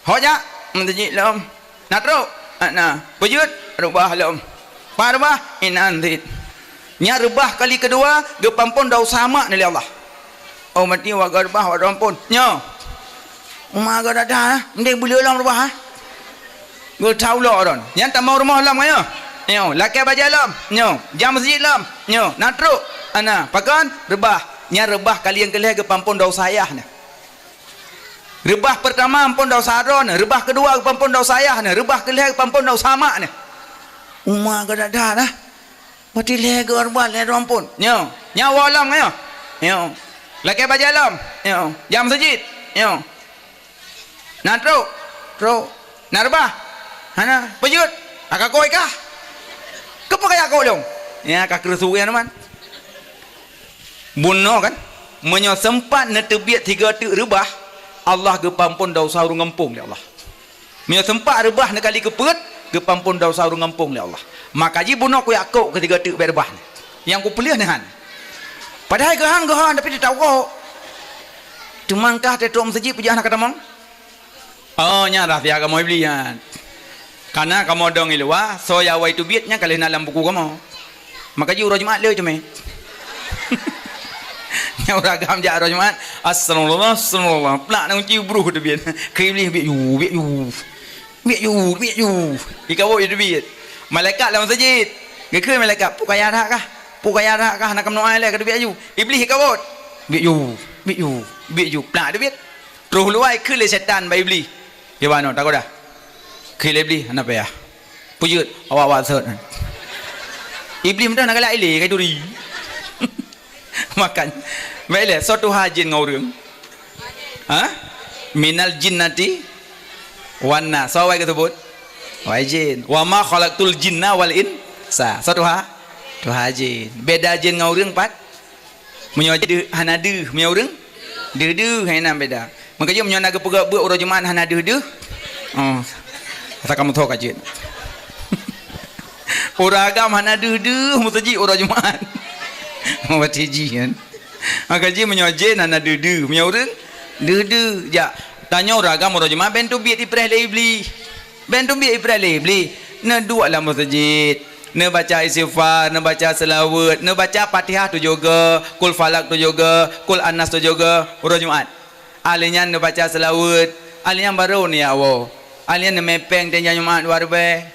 Ho jak? Meuseujid lom. Na trok? Ana, peujeuet, reubah lom. Pat reubah, inan cit. Nyan reubah kali keudua, geupampon desya mak neuh lé Allah. Oh, mati wa reubah, wa ampon. Nyoe. Uma geuh dada, eh. Mending buleue lom reubah, eh. Geuthau lom ron. Nyan tamong rumoh lom, nyoe. Nyoe, lakée bajée lom. Nyoe, jak meuseujid lom. Nyoe, na trok. Ana, pakon? Reubah. Nyan reubah kali nyang keu lhée geupampon desya ayah neuh. Reubah peurtama ampon desya droe neuh, reubah keudua geupampon desya ayah neuh, reubah keu lhée geupampon desya mak neuh. Uma geuh dada dah. Berarti lhée geuh reubah lhée droe ampon. Nyoe, nyoe woe lom nyoe. Nyoe. Lakée bajée lom. Nyoe. Jak meuseujid. Nyoe. Na trok. Trok. Na reubah. Hana. Peujeuet. Aka koi kah? Keupeue kaya kok lom? Ya, ka kreueh suwée teuma. Bunoe kan, meunyoe seumpat neuteubiet sigoe teuk reubah, Allah geupampon desya ureuëng gampông lé Allah. Meunyoe seumpat reubah neukali keupeuet, geupampon desya ureuëng gampông lé Allah. Maka jih bunoe kujak kok keu sigoe teuk bék reubah nyan. Nyang kupeuleueh neuhan. Padahai geuhan, geuhan, tapi teutakot. Teuma kah teutrok meuseujid peujeuet hana ka tamong? Oh, nyan rahsia kamoe Iblih nyan. Kana kamoe dong i luwa, soe nyang awai teubiet nyan ka lheueh na lam buku kamoe. Maka jih uroe Jumat le teumé. Nyan ureuëng agam jak uroe Jumat, "Astagfirullah, astagfirullah." Plak na kunci bruh teubiet. Keu Iblih, "Biet yu, biet yu. Biet yu, biet yu." Ikawot yu teubiet. Malaikat lam meuseujid. Geukheun malaikat, "Peue kaya that kah? Peue kaya that kah? Na kameunoe lé ka teubiet yu." Iblih ikawot. "Biet yu, biet yu, biet yu." Plak teubiet. Troh luwa ikheun lé setan bak Iblih. Kiban nyoe, takot dah? Kheun lé Iblih, hana payah. Peujeuet, awak-awak sot. Iblih meudah na galak ilée, kai duri. Makan. Baik lé, soe tuha jin ngon ureuëng? Ha? Minal jinnati wan nas. Soe awai geuseubut? Awai jin. "Wa ma khalaqtul jinna wal insa." Soe tuha? Tuha jin. Beda jin ngon ureuëng pat? Meunyoe deuh, hana deuh, meunyoe ureuëng deuh-deuh, hai nan beda. Maka jih meunyoe na geupeugah beuet uroe Jumat hana deuh-deuh, oh, asa kamoe tho ka jeuet. Ureuëng agam hana deuh-deuh meuseujid uroe Jumat. Watée jih kan. Maka jih meunyoe jén hana deuh-deuh, meunyoe ureuëng deuh-deuh, jak. Tanyoe ureuëng agam uroe Jumat ben teubiet ipreh lé Iblih. Ben teubiet ipreh lé Iblih. Neuduek lam meuseujid. Neubaca istighfar, neubaca seulaweuet, neubaca Fatihah tujoh goe, Kul Falak tujoh goe, Kul Anas tujoh goe, uroe Jumat. Ahli nyan neubaca seulaweuet, ahli nyan barô neuyak woe. Ahli nyan neumè péng teuh Jumat dua ribèe.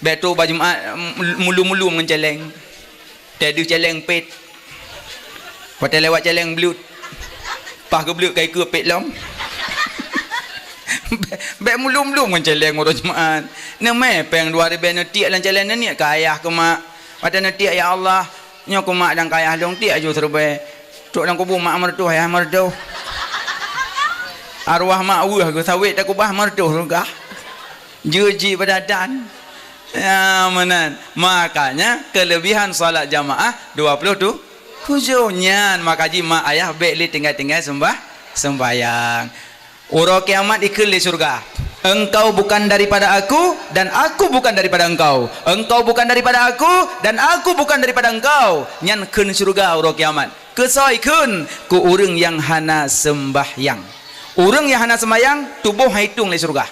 Bék trok bak Jumat, m-, mulum-mulum ngon céléng. Teuh deuh céléng pét. Watée lewat céléng bleut. Paih geubleut ka ikeue pét lom. Bék, bék mulum-mulum ngon céléng uroe Jumat. Neumè péng dua ribèe neutiek lam céléng neuniek keu ayah keu mak. Watée neutiek, "Ya Allah, nyoe keu mak dan keu ayah lôn tiek ju siribèe. Trok lam kubu mak meureutoh, ayah meureutoh." Arwah mak weueh geuh sawét takubah meureutoh syeuruga. Jeuet jih beudadan. Ya, meunan. Makanya, kelebihan salat jamaah dua puluh tu-, tujoh nyan. Maka jih mak ayah bék lé tinggai-tinggai seumbah-, sembahyang. Uroe kiamat ikheun lé syeuruga, "Engkau bukan daripada Aku, dan Aku bukan daripada engkau. Engkau bukan daripada Aku, dan Aku bukan daripada engkau." Nyan kheun syeuruga uroe kiamat. Keu soe ikheun? Keu ureuëng nyang hana sembahyang. Ureuëng nyang hana sembahyang, tuboh han itong lé syeuruga.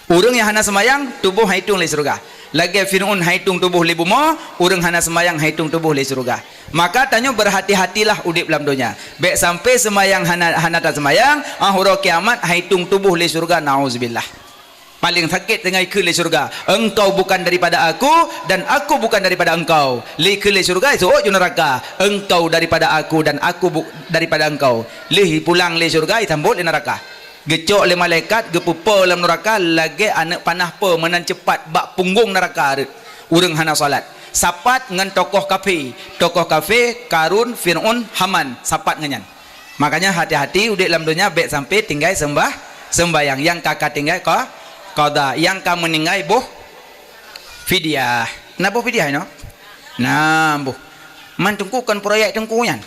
Ureuëng nyang hana seumayang, tuboh han itong lé syeuruga. Lagée Fir'aun han itong tuboh lé bumoe, ureuëng hana seumayang han itong tuboh lé syeuruga. Maka tanyoe beurhati-hatilah udeb lam donya. Bék sampai seumayang hana, hana taseumayang, ah, uroe kiamat han itong tuboh lé syeuruga, nauzubillah. Paleng sakét teungoh ikheun lé syeuruga, "Engkau bukan daripada Aku, dan Aku bukan daripada engkau." Lé ikheun lé syeuruga, iseuôt ju neuraka, "Engkau daripada Aku, dan Aku bu-, daripada engkau." Lé ipulang lé syeuruga, isambot lé neuraka. Geucok lé malaikat, geupeupo lam neuraka lagée aneuëk panah po meunan ceupat bak punggong neuraka rot ureuëng hana salat. Sapat ngon tokoh kafé, tokoh kafé Karun, Fir'aun, Haman, sapat ngon nyan. Makanya hati-hati udeb lam donya bék sampai tinggai seumbah, seumbayang nyang ka, ka tinggai ko-, qada, nyang ka meuninggai boh fidyah. Na boh fidyah inoe? Na boh. Man teungku kon proyek teungku nyan.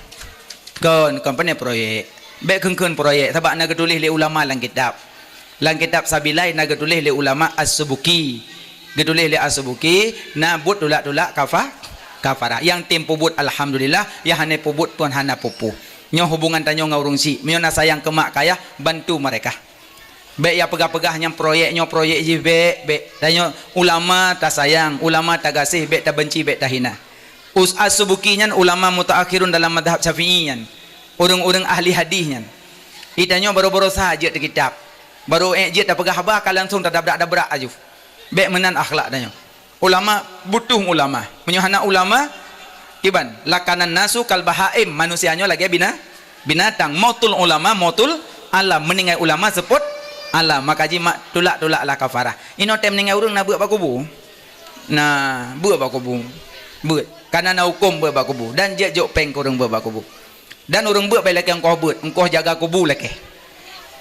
Kon, kon pane proyek. Bék kheun-kheun proyek, sabab na geutuléh lé ulama lam kitab. Lam kitab Sabilai na geutuléh lé ulama As-Subuki. Geutuléh lé As-Subuki, na buet tulak-tulak kafa-, kafarah. Nyang tem peubuet alhamdulillah, nyang hana peubuet pun hana peue-peue. Nyoe hubungan tanyoe ngon ureuëng syiek. Meunyoe na sayang keu mak keu ayah, bantu mereka. Bék ya peugah-peugah nyang proyek nyoe proyek jih, bék, bék. Tanyoe ulama tasayang, ulama tagaséh, bék tabenci, bék tahina. Us As-Subuki nyan ulama mutaakhirun dalam mazhab Syafi'i nyan. Ureuëng-ureuëng ahli hadis nyan. Itanyoe baru-baru sa jeuet teukitab. Baru ék jeuet tapeugah haba ka langsung tadabrak-dabrak aju. Bék meunan akhlak tanyoe. Ulama butuh ulama. Meunyoe hana ulama, kiban, lakanan nasu kal bahaim, manusia nyoe lagée bina-, binatang. Mautul ulama, mautul alam. Meuninggai ulama seupôt alam. Maka jih mak tulak-tulak lah kafarah. Inoe tém meuninggai ureuëng na beuet bak kubu. Na beuet bak kubu. Beuet. Kana na huköm beuet bak kubu. Dan jeuet jok péng keu ureuëng beuet bak kubu. Dan ureuëng beuet bék lakée ongkoh beuet, ongkoh jaga kubu lakée.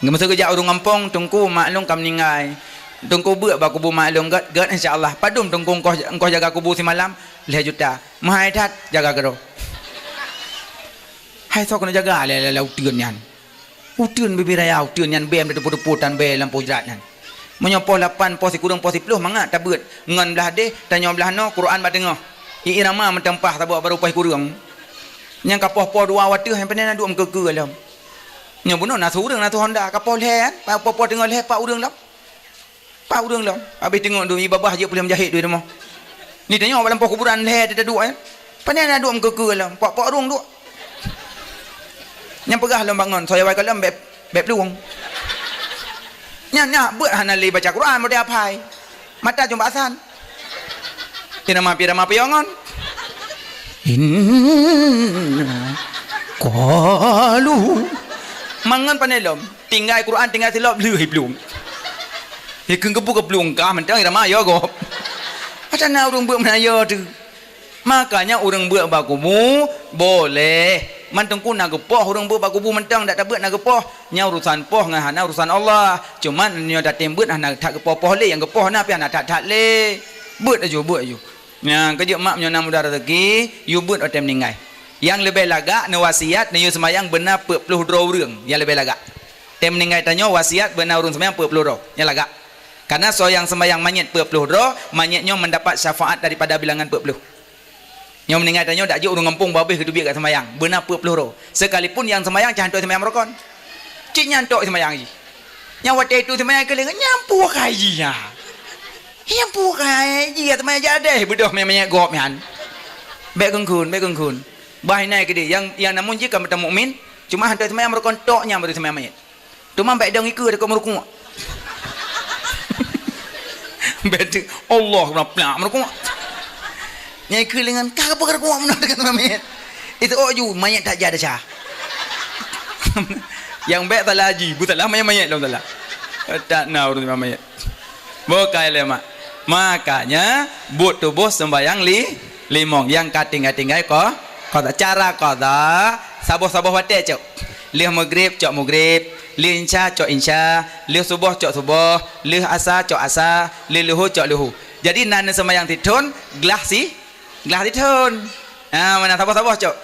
Meuseujak ureuëng gampông, "Teungku, mak lôn ka meuninggai. Teungku beuet bak kubu mak lôn gét, gét insya Allah." "Padum Teungku ongkoh, ongkoh jaga kubu simalam?" "Lhée juta." "Meuhai that, jaga keudroe." Hai soe keuneuk jaga lé, lé, lé uteuen nyan. Uteuen bibiraya, uteuen nyan bém teupeue-teupeue tan bée lam poh jrat nyan. Meunyoe poh lapan, poh sikureueng, poh siploh mangat tabeuet. Ngon blah déh, tanyoe blah noe, Quran bak teungoh. Ié irama meuteumpa saboh baru poh sikureueng. Nyang ka poh-poh dua wateuh nyang panai na duek meukeue-keue lom. Nyoe bunoe na sikureueng na si Honda, ka poh lhée kan? Pa-, poh-poh teungoh lhée pat ureuëng lom. Pat ureuëng lom. Habéh teungoh dum ié babah jeuet puléh meujahét duek rumoh. Ni tanyoe bak lampôh kuburan lhée teuduek, eh. Panai na duek meukeue-keue lom. Pok-pok rung duek. Nyang peugah lom bangon, soe awai kalon bék, bék plueng. Nyan, nyan beuet hana lé baca Quran model aphai. Mata cuma asan. Pi nama, pi nama piyongon. Inna qalu. Mangon panai lom. Tinggai Quran, tinggai silop, lheueh plueng. Ikeu geupeu geuplueng kah mantong irama yo gob. Ata na ureuëng beuet meunan yo teuh. Makanya ureuëng beuet bak kubu boleh. Man Teungku na geupoh ureuëng beuet bak kubu mantong dak tabeuet na geupoh. Nyan urusan poh ngon hana urusan Allah. Cuman nyoe tatem beuet hana that geupoh-poh lé, nyang geupoh na pih hana that-that lé. Beuet aju, beuet aju. Nyan keujeuet mak meunyoe na mudah rezeki, yue beuet watée meuninggai. Nyang leubeh lagak neuwasiat neuyue seumayang beuna peuet ploh droe ureuëng, nyang leubeh lagak. Tém meuninggai tanyoe wasiat beuna ureuëng seumayang peuet ploh droe, nyang lagak. Karena soe nyang seumayang manyét peuet ploh droe, manyét nyoe mendapat syafaat daripada bilangan peuet ploh. Nyoe meuninggai tanyoe dak jeuet ureuëng gampông babeh geuteubiet ka seumayang, beuna peuet ploh droe. Sekalipun nyang seumayang cah hantom seumayang meurukon. Cit nyan tok seumayang jih. Nyang watée itu seumayang keuleungan, nyang pukai jih nyan. Nyang pukai jih, seumayang jadeh beudôh manyét gob nyan. Bék geungkheun, bék geungkheun. Bah inai keudeh, nyang, nyang namun jih ka meutamukmin, cuma hantom seumayang meurukon tok nyan baru seumayang manyét. Teuma bék dong ikeue deukot meurukuk. Bék dong, Allah, keupeue plak meurukuk. Nyang ikeue deungon, ka keupeue meurukuk meunan deungon manyét. Itu ôk ju, manyét that jah desya. Nyang bék salah haji, bu salah manyét-manyét lom salah. That na ureuëng manyét. Bukai lé mak. Makanya, buet tuboh sembahyang li-, limong. Nyang ka tinggai-tinggai ko-, qadha. Cara qadha, saboh-saboh watée cok. Lheueh meugrib cok meugrib, lheueh insya cok insya, lheueh suboh cok suboh, lheueh asa cok asa, lheueh luhu cok luhu. Jadi na neuseumbahyang sithon, glah si, glah sithon. Ha, meunan saboh-saboh cok.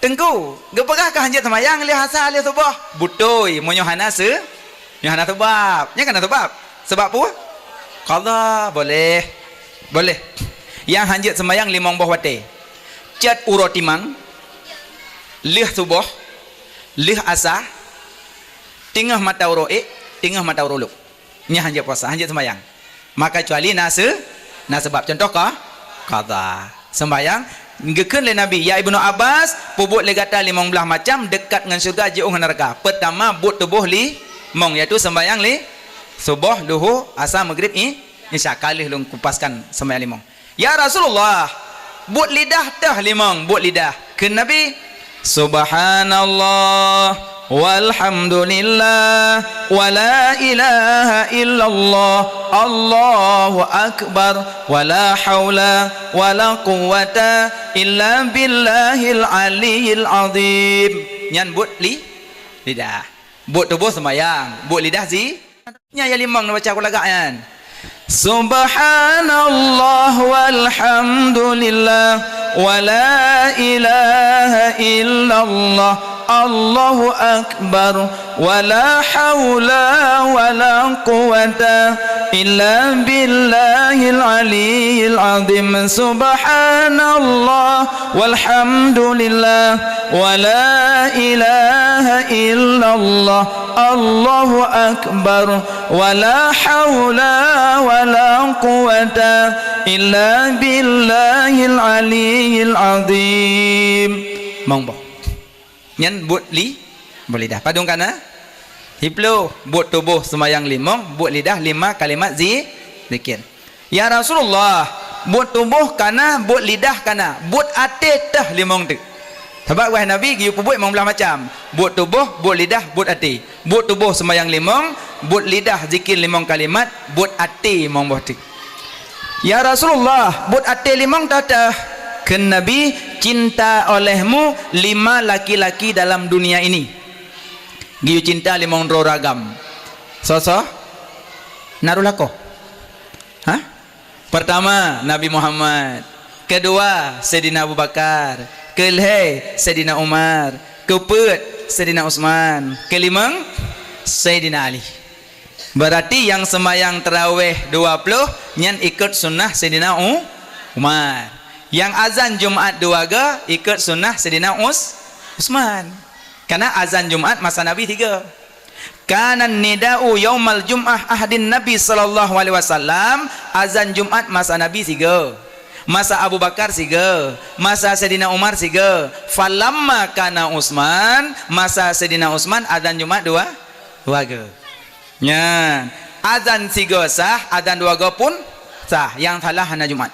Teungku, geupeugah kah hanjeuet seumayang lheueh asa lheueh suboh? Beutôi, meunyoe hana se-, nyoe hana seubab. Nyan kan na seubab. Seubab peue? Qadha, boleh. Boleh. Nyang hanjeuet seumayang limong boh watée. Cot uroe timang, lheueh suboh, lheueh asa, teungoh mata uroe ék, teungoh mata uroe lôk. Nyan hanjeuet puasa, hanjeuet seumayang. Maka kecuali na se-, na seubab. Contoh ka, qadha. Seumayang, geukheun lé Nabi, "Ya Ibnu Abbas, peubuet lé gata limong blaih macam dekat ngon syeuruga jiôh ngon neuraka. Peutama, buet tuboh limong, yaitu seumayang li-, suboh, luhu, asa, meugrib, i-, isya." Ka lheueh lôn kupaskan seumayang limong. "Ya Rasulullah, buet lidah teuh limong, buet lidah." Kheun Nabi, "Subhanallah, walhamdulillah, wa la ilaha illallah, Allahu akbar, wa la haula wa la quwwata illa billahil aliyyil azim." Nyan buet li-, lidah. Buet tuboh seumayang, buet lidah zi-, Nyan nyang limong neubaca kulagak nyan. Subhanallah walhamdulillah wa la ilaha illallah Allahu akbar, wa la haula wa la quwwata illa billahil aliyyil azim. Subhanallah walhamdulillah wa la ilaha illallah. Allahu akbar, wa la haula wa la quwwata illa billahil aliyyil azim. Monggo. Nyan buet li-, buet lidah. Padum kana? Siplôh. Buet tuboh seumayang limong, buet lidah lima kalimat zi-, zikir. "Ya Rasulullah, buet tuboh kana, buet lidah kana, buet até teuh limong teuk?" Sabab wahai Nabi geuyue peubuet limong blaih macam. Buet tuboh, buet lidah, buet até. Buet tuboh seumayang limong, buet lidah zikir limong kalimat, buet até limong boh teuk. "Ya Rasulullah, buet até limong teuh?" Kheun Nabi, "Cinta olehmu lima laki-laki dalam dunia ini." Geuyue cinta limong droe ureueng agam. Soe-soe? Na roh lakoe? Hah? Pertama, Nabi Muhammad. Kedua, Saidina Abu Bakar. Keulhèe, Saidina Umar. Keupeuet, Saidina Utsman. Keulimong, Saidina Ali. Berarti nyang seumayang tarawih dua ploh nyan ikot sunnah Saidina U-, Umar. Nyang azan Jumat dua go ikot sunnah Saidina Us-, Utsman. Karena azan Jumat masa Nabi sigo. Kana nida'u yaumal jum'ah ahdin Nabi sallallahu alaihi wasallam, azan Jumat masa Nabi sigo. Masa Abu Bakar sigo, masa Saidina Umar sigo. Falamma kana Utsman, masa Saidina Utsman azan Jumat dua, dua go. Nyan, azan sigo sah, azan dua go pun sah. Nyang salah hana Jumat.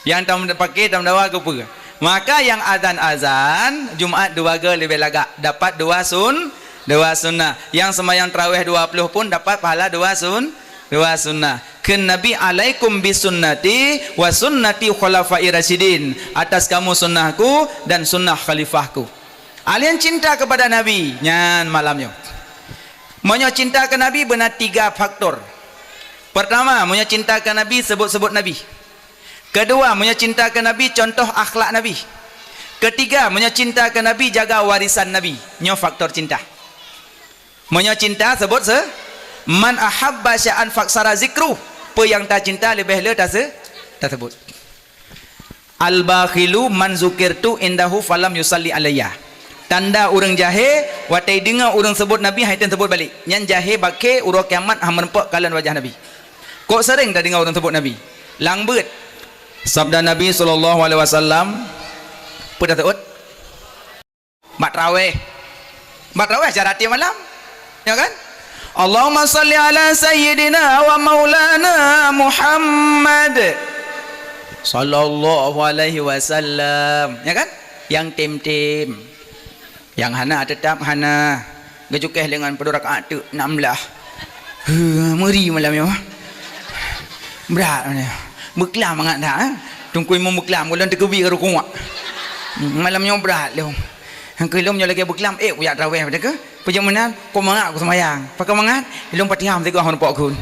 Nyang tam-, paké tameudawa keupeue? Maka nyang azan-azan Jumat dua go leubeh lagak, dapat dua sun-, dua sunnah. Nyang seumayang tarawih dua ploh pun dapat pahala dua sun-, dua sunnah. Kheun Nabi, "Alaikum bisunnati wa sunnati khulafai rasyidin." Atas kamu sunnahku dan sunnah khalifahku. Alien cinta kepada Nabi, nyan malam nyoe. Meunyoe cinta keu Nabi beuna tiga faktor. Pertama, meunyoe cinta keu Nabi, sebut-sebut Nabi. Kedua, meunyoe cinta keu Nabi, contoh akhlak Nabi. Ketiga, meunyoe cinta keu Nabi, jaga warisan Nabi. Nyoe faktor cinta. Meunyoe cinta, sebut se-, "Man ahabba syai'an faksara zikru." Peue nyang tacinta leubeh le tase-, tasebut. "Al-bakhilu man zukirtu indahu falam yusalli alayya." Tanda ureuëng jahé, watée deungoe ureuëng sebut Nabi, hai tém sebut balek. Nyan jahé bakhe uroe kiamat hana meurumpok kalon wajah Nabi. Kok seuréng tadeungoe ureuëng sebut Nabi? Lam beuet. Sabda Nabi sallallahu alaihi wasallam, peue taseuôt? Bak traweh. Bak traweh cara tiep malam. Ya kan? Allahumma salli ala sayyidina wa maulana Muhammad sallallahu alaihi wasallam. Ya kan? Yang tim-tim. Yang hana tetap hana. Geucukéh lengan peuet rakaat teuk enam belas. Huh, meuri malam nyoe. Brat malam nyoe. Beuklam mangat that, eh? Teungku Imum beuklam, ulôn teukeubi ka rukuk. Malam nyoe brat lom. Nyang keu lom nyoe lagée beuklam, eh, kujak traweh pada ke? Peujeuet meunan, kok mangat kuseumayang. Pakon mangat? Ilôn Fatihah meusigoe hon pok gun.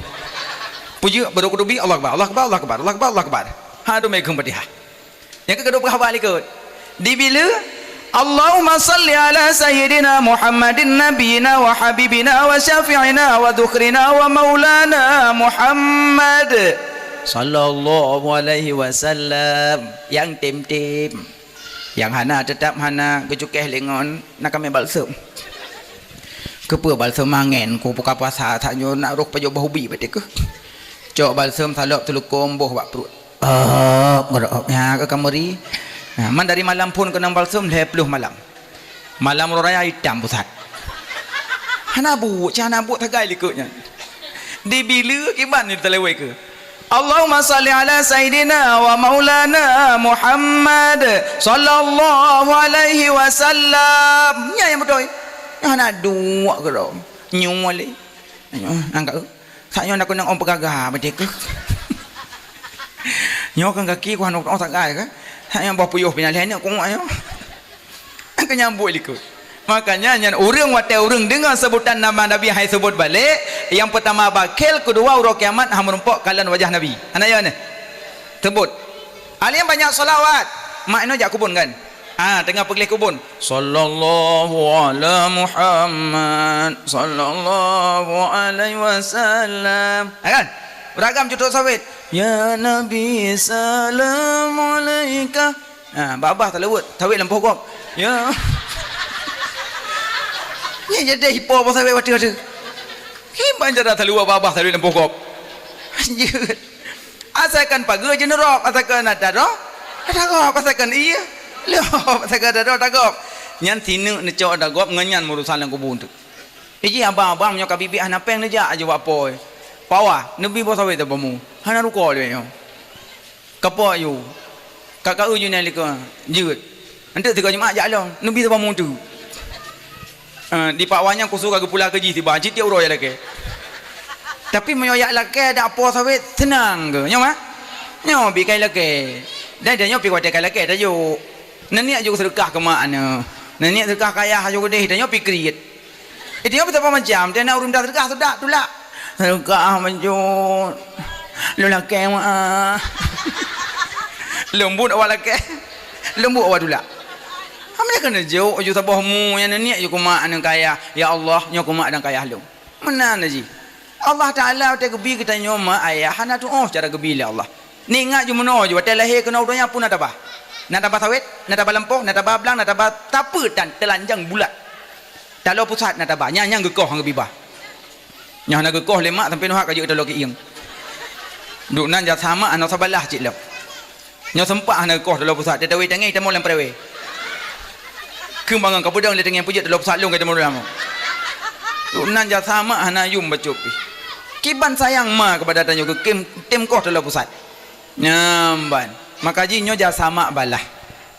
Peujeuet baru kutubi, Allahu Akbar, Allahu Akbar, Allahu Akbar, Allahu Akbar, Allahu Akbar. Ha, tu meukeung Fatihah. Nyang keu keudua peugah haba likot. Dibileue, Allahumma salli ala sayyidina Muhammadin nabiyina wa habibina wa syafi'ina wa dzukhrina wa maulana Muhammad sallallahu alaihi wasallam. Nyang tim-tim. Nyang hana tetap hana geucukéh lengon na kamé balsem. Keupeue balsem mangen ku buka puasa tanyoe nak roh pajoh boh ubi baté keuh. Cok balsem salop teulukong boh bak pruet. Op, geurop, ya, ke kamari. Nah, man dari malam phon keunong balsem lhée ploh malam. Malam uroe raya itam pusat. Hana buet, cah hana buet sagai likot nyan. Dibileue kiban ni talewai ke. Allahumma salli ala sayyidina wa maulana Muhammad sallallahu alaihi wasallam. Nya nyang beutôi. Nyan hana duek keudroe. Nyoe lé. Nyoe angkat. Sak nyoe na keunong ôn peugagah beudé keuh. Nyoe kan gaki ku hana ôn sagai ke. Sak nyoe boh puyôh pih na lhée nyoe kuat nyoe. Keu nyang buet likot. Makanya nyan ureuëng watée ureuëng deungoe seubutan nama Nabi hai seubut balek, nyang peutama bakhél, keudua uroe kiamat hana meurumpok kalon wajah Nabi. Hana ya neh. Seubut. Alien banyak sholawat. Mak inoe jak kubon kan? Ah, teungoh peugleh kubun. Sallallahu ala Muhammad, sallallahu alaihi wasallam. Ha, kan? Ureueng agam cutok sawét. Ya Nabi, salam alaika. Ha, babah taleuwot, sawét lam poh gob. Ya. Nyan jadi hipo boh sawét watèe tu. Kiban cara taleuwot babah sawét lam poh gob. Jeuet. Asakan pageue jeuet neurok, asakan ada roh, ada gob, asakan iya. Lob, asakan ada roh, ada gob. Nyan sineuk neucok ada gob, ngon nyan meurusan lam kubu tu. Iji abang-abang nyoe ka bibiah hana péng neujak aju bak poe. Pawa, neubi boh sawét tabamu. Hana ruko lé nyoe. Kapok yu. Ka ka uju nyan likot. Jeuet. Enteuk tiga Jumat jak lom. Neubi tabamu tu. Eh, di Pak Wan nyan khusus ka geupula keu jih tiba, cit tiep uroe jak lakée. Tapi meunyoe jak lakée dak po sawét, seunang keu. Nyoe mah? Nyoe bi kai lakée. Dan dia nyoe pi watée kai lakée tajok. Neuniek jok seudeukah keu mak aneuk. Neuniek seudeukah keu ayah jok udeh, tanyoe pi kriet. Eh, tanyoe pi saban macam, dan ureueng dak seudeukah sudah tulak. Seudeukah manjot. Lôn lakée mak ah. Leumbut awak lakée. Leumbut awak tulak. Hana keuneuk jok, jok saboh mu nyang neuniek jok keu mak dan keu ayah. Ya Allah, nyoe keu mak dan keu ayah lôn. Meunan jih. Allah Taala watée geubi geutanyoe mak ayah hana tuoh cara geubi lé Allah. Neuingat ju meunoe ju watée lahé keunoe u donya peue na tabah. Na tabah sawét, na tabah lampôh, na tabah blang, na tabah sapeue tan teulanjang bulat. Taloe pusat na tabah, nyan nyang geukoh ngon geubi bah. Nyoe hana geukoh lé mak sampoe neuhak ka jeuet taloe keuieng. Duek nan jasa mak hana sabalah cit lom. Nyoe seumpat hana geukoh taloe pusat, teuh tawé tanggai tamong lam peurewé. Keumangang ka peudong lé tanggai peujeuet taloe pusat lôn ka tamong lam. Duek nan jasa mak hana yum bacut pih. Kiban sayang ma keupada tanyoe geukem tem koh taloe pusat. Nyan ban. Maka jih nyoe jasa mak balah.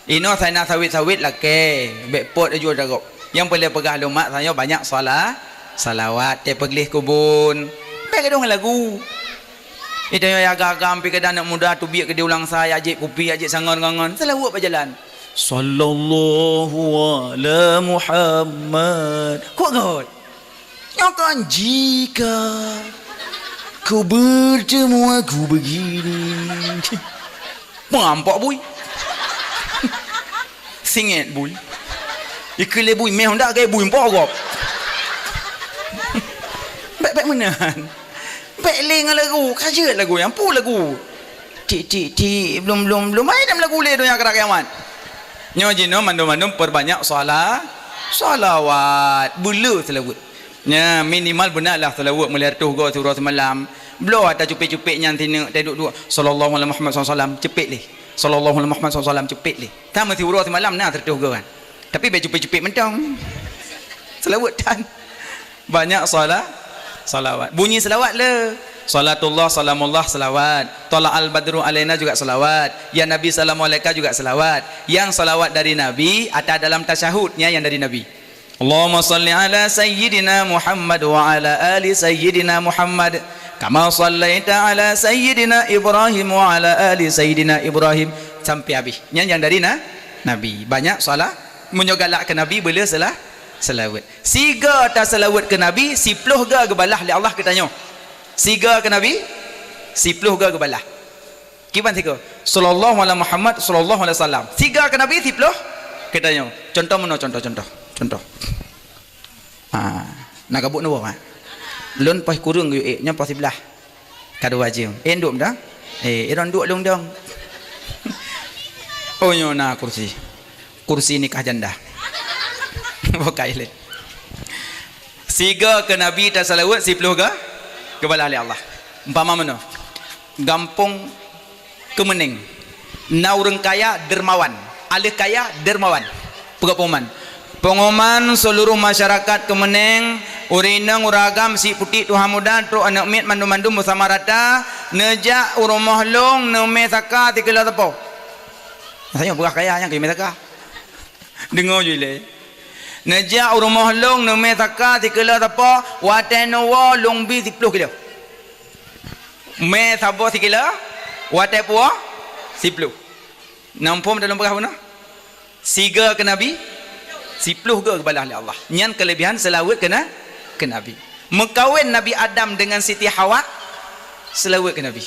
Inoe sai na sawét-sawét lakée, bék pot aju dagob. Nyang peureulée peugah lôn mak tanyoe banyak sala-, salawat, teuh peugleh kubun. Bék gadong lagu. Ita nyoe ya agam-agam pi keudan aneuk muda teubiet keu di ulang sa, ya jép kupi, ya jép sangon ngon-ngon. Salawat bak jalan. Sallallahu ala Muhammad. Kuat gôt. Nyoe kan jika ku bertemu aku begini. Mampok bui. Singet bui. Ikeu lé bui, meh honda gai bui mpok gop. Bék-bék meunan. Bék lé ngon lagu, ka jeuet lagu nyan, peue lagu. Tik, tik, tik, blum, blum, blum. Ai, dem lagu lé donya akhirat kiamat. Nyoe jinoe mandum-mandum perbanyak sala-, salawat. Beuleu seulaweuet. Nya, minimal beuna lah seulaweuet meulhèe reutôh goe siuroe simalam. Bloe ata cupet-cupet nyan sineuk, tai duek-duek, "Sallallahu ala Muhammad sallallahu alaihi wasallam," cupet lé. "Sallallahu ala Muhammad sallallahu alaihi wasallam," cupet lé. Sama siuroe simalam na sireutôh goe kan. Tapi bék cupet-cupet mantong. Seulaweuet tan. Banyak sala-, salawat. Bunyi salawat le. Salatullah, salamullah, salawat. Tala'al badru alaina juga salawat. Ya Nabi, salamu alaika juga salawat. Yang salawat dari Nabi, ata dalam tasyahud, nya yang dari Nabi. Allahumma salli ala sayyidina Muhammad wa ala ali sayyidina Muhammad, kama sallaita ala sayyidina Ibrahim wa ala ali sayyidina Ibrahim, sampai habis. Nyan nyang dari na-, Nabi. Banyak salah, meunyoe galak keu Nabi, beuleu salah, seulaweuet. Siga taseulaweuet keu Nabi, siploh ga geubalah lé Allah keu tanyoe. Siga keu Nabi, siploh ga geubalah. Kiban sigoe, "Sallallahu ala Muhammad, sallallahu alaihi wasallam." Siga keu Nabi siploh keu tanyoe. Contoh meunoe, contoh, contoh, contoh. Ha, na gabuk nuwoe, ha. Lôn poh kureueng geuyue ék, nyoe poh siblaih. Ka dua jeuem. Ék duek dah? Eh, iron duek lôn dong. Oh, nyoe na kursi. Kursi nikah janda. Bukai lé. Siga keu Nabi taseulaweuet, siploh ga geubalah lé Allah. Umpama meunoe, gampông Keumeuneng, na ureueng kaya dermawan, aleuh kaya dermawan. Peugah pengumuman, pengumuman seuluruh masyarakat Keumeuneng, ureueng inong, ureueng agam, syiek putéh, tuha muda, trok aneuk miet, mandum-mandum beusama rata, neujak u rumoh lôn neumè saka sikilo sapo. Maksudnya peugah kaya nyang keu mè saka. Deungoe ju ilèe. Neujak u rumoh lôn neumè saka sikilo sapo, watèe neuwoe lôn bi siploh kilo. Mè saboh sikilo, watèe puwoe siploh. Na muphom dalam peugah bunoe? Siga keu Nabi, siploh ga geubalah lé Allah. Nyan keuleubihan seulaweuet keu na-, keu Nabi. Meukawen Nabi Adam deungon Siti Hawa, seulaweuet keu Nabi.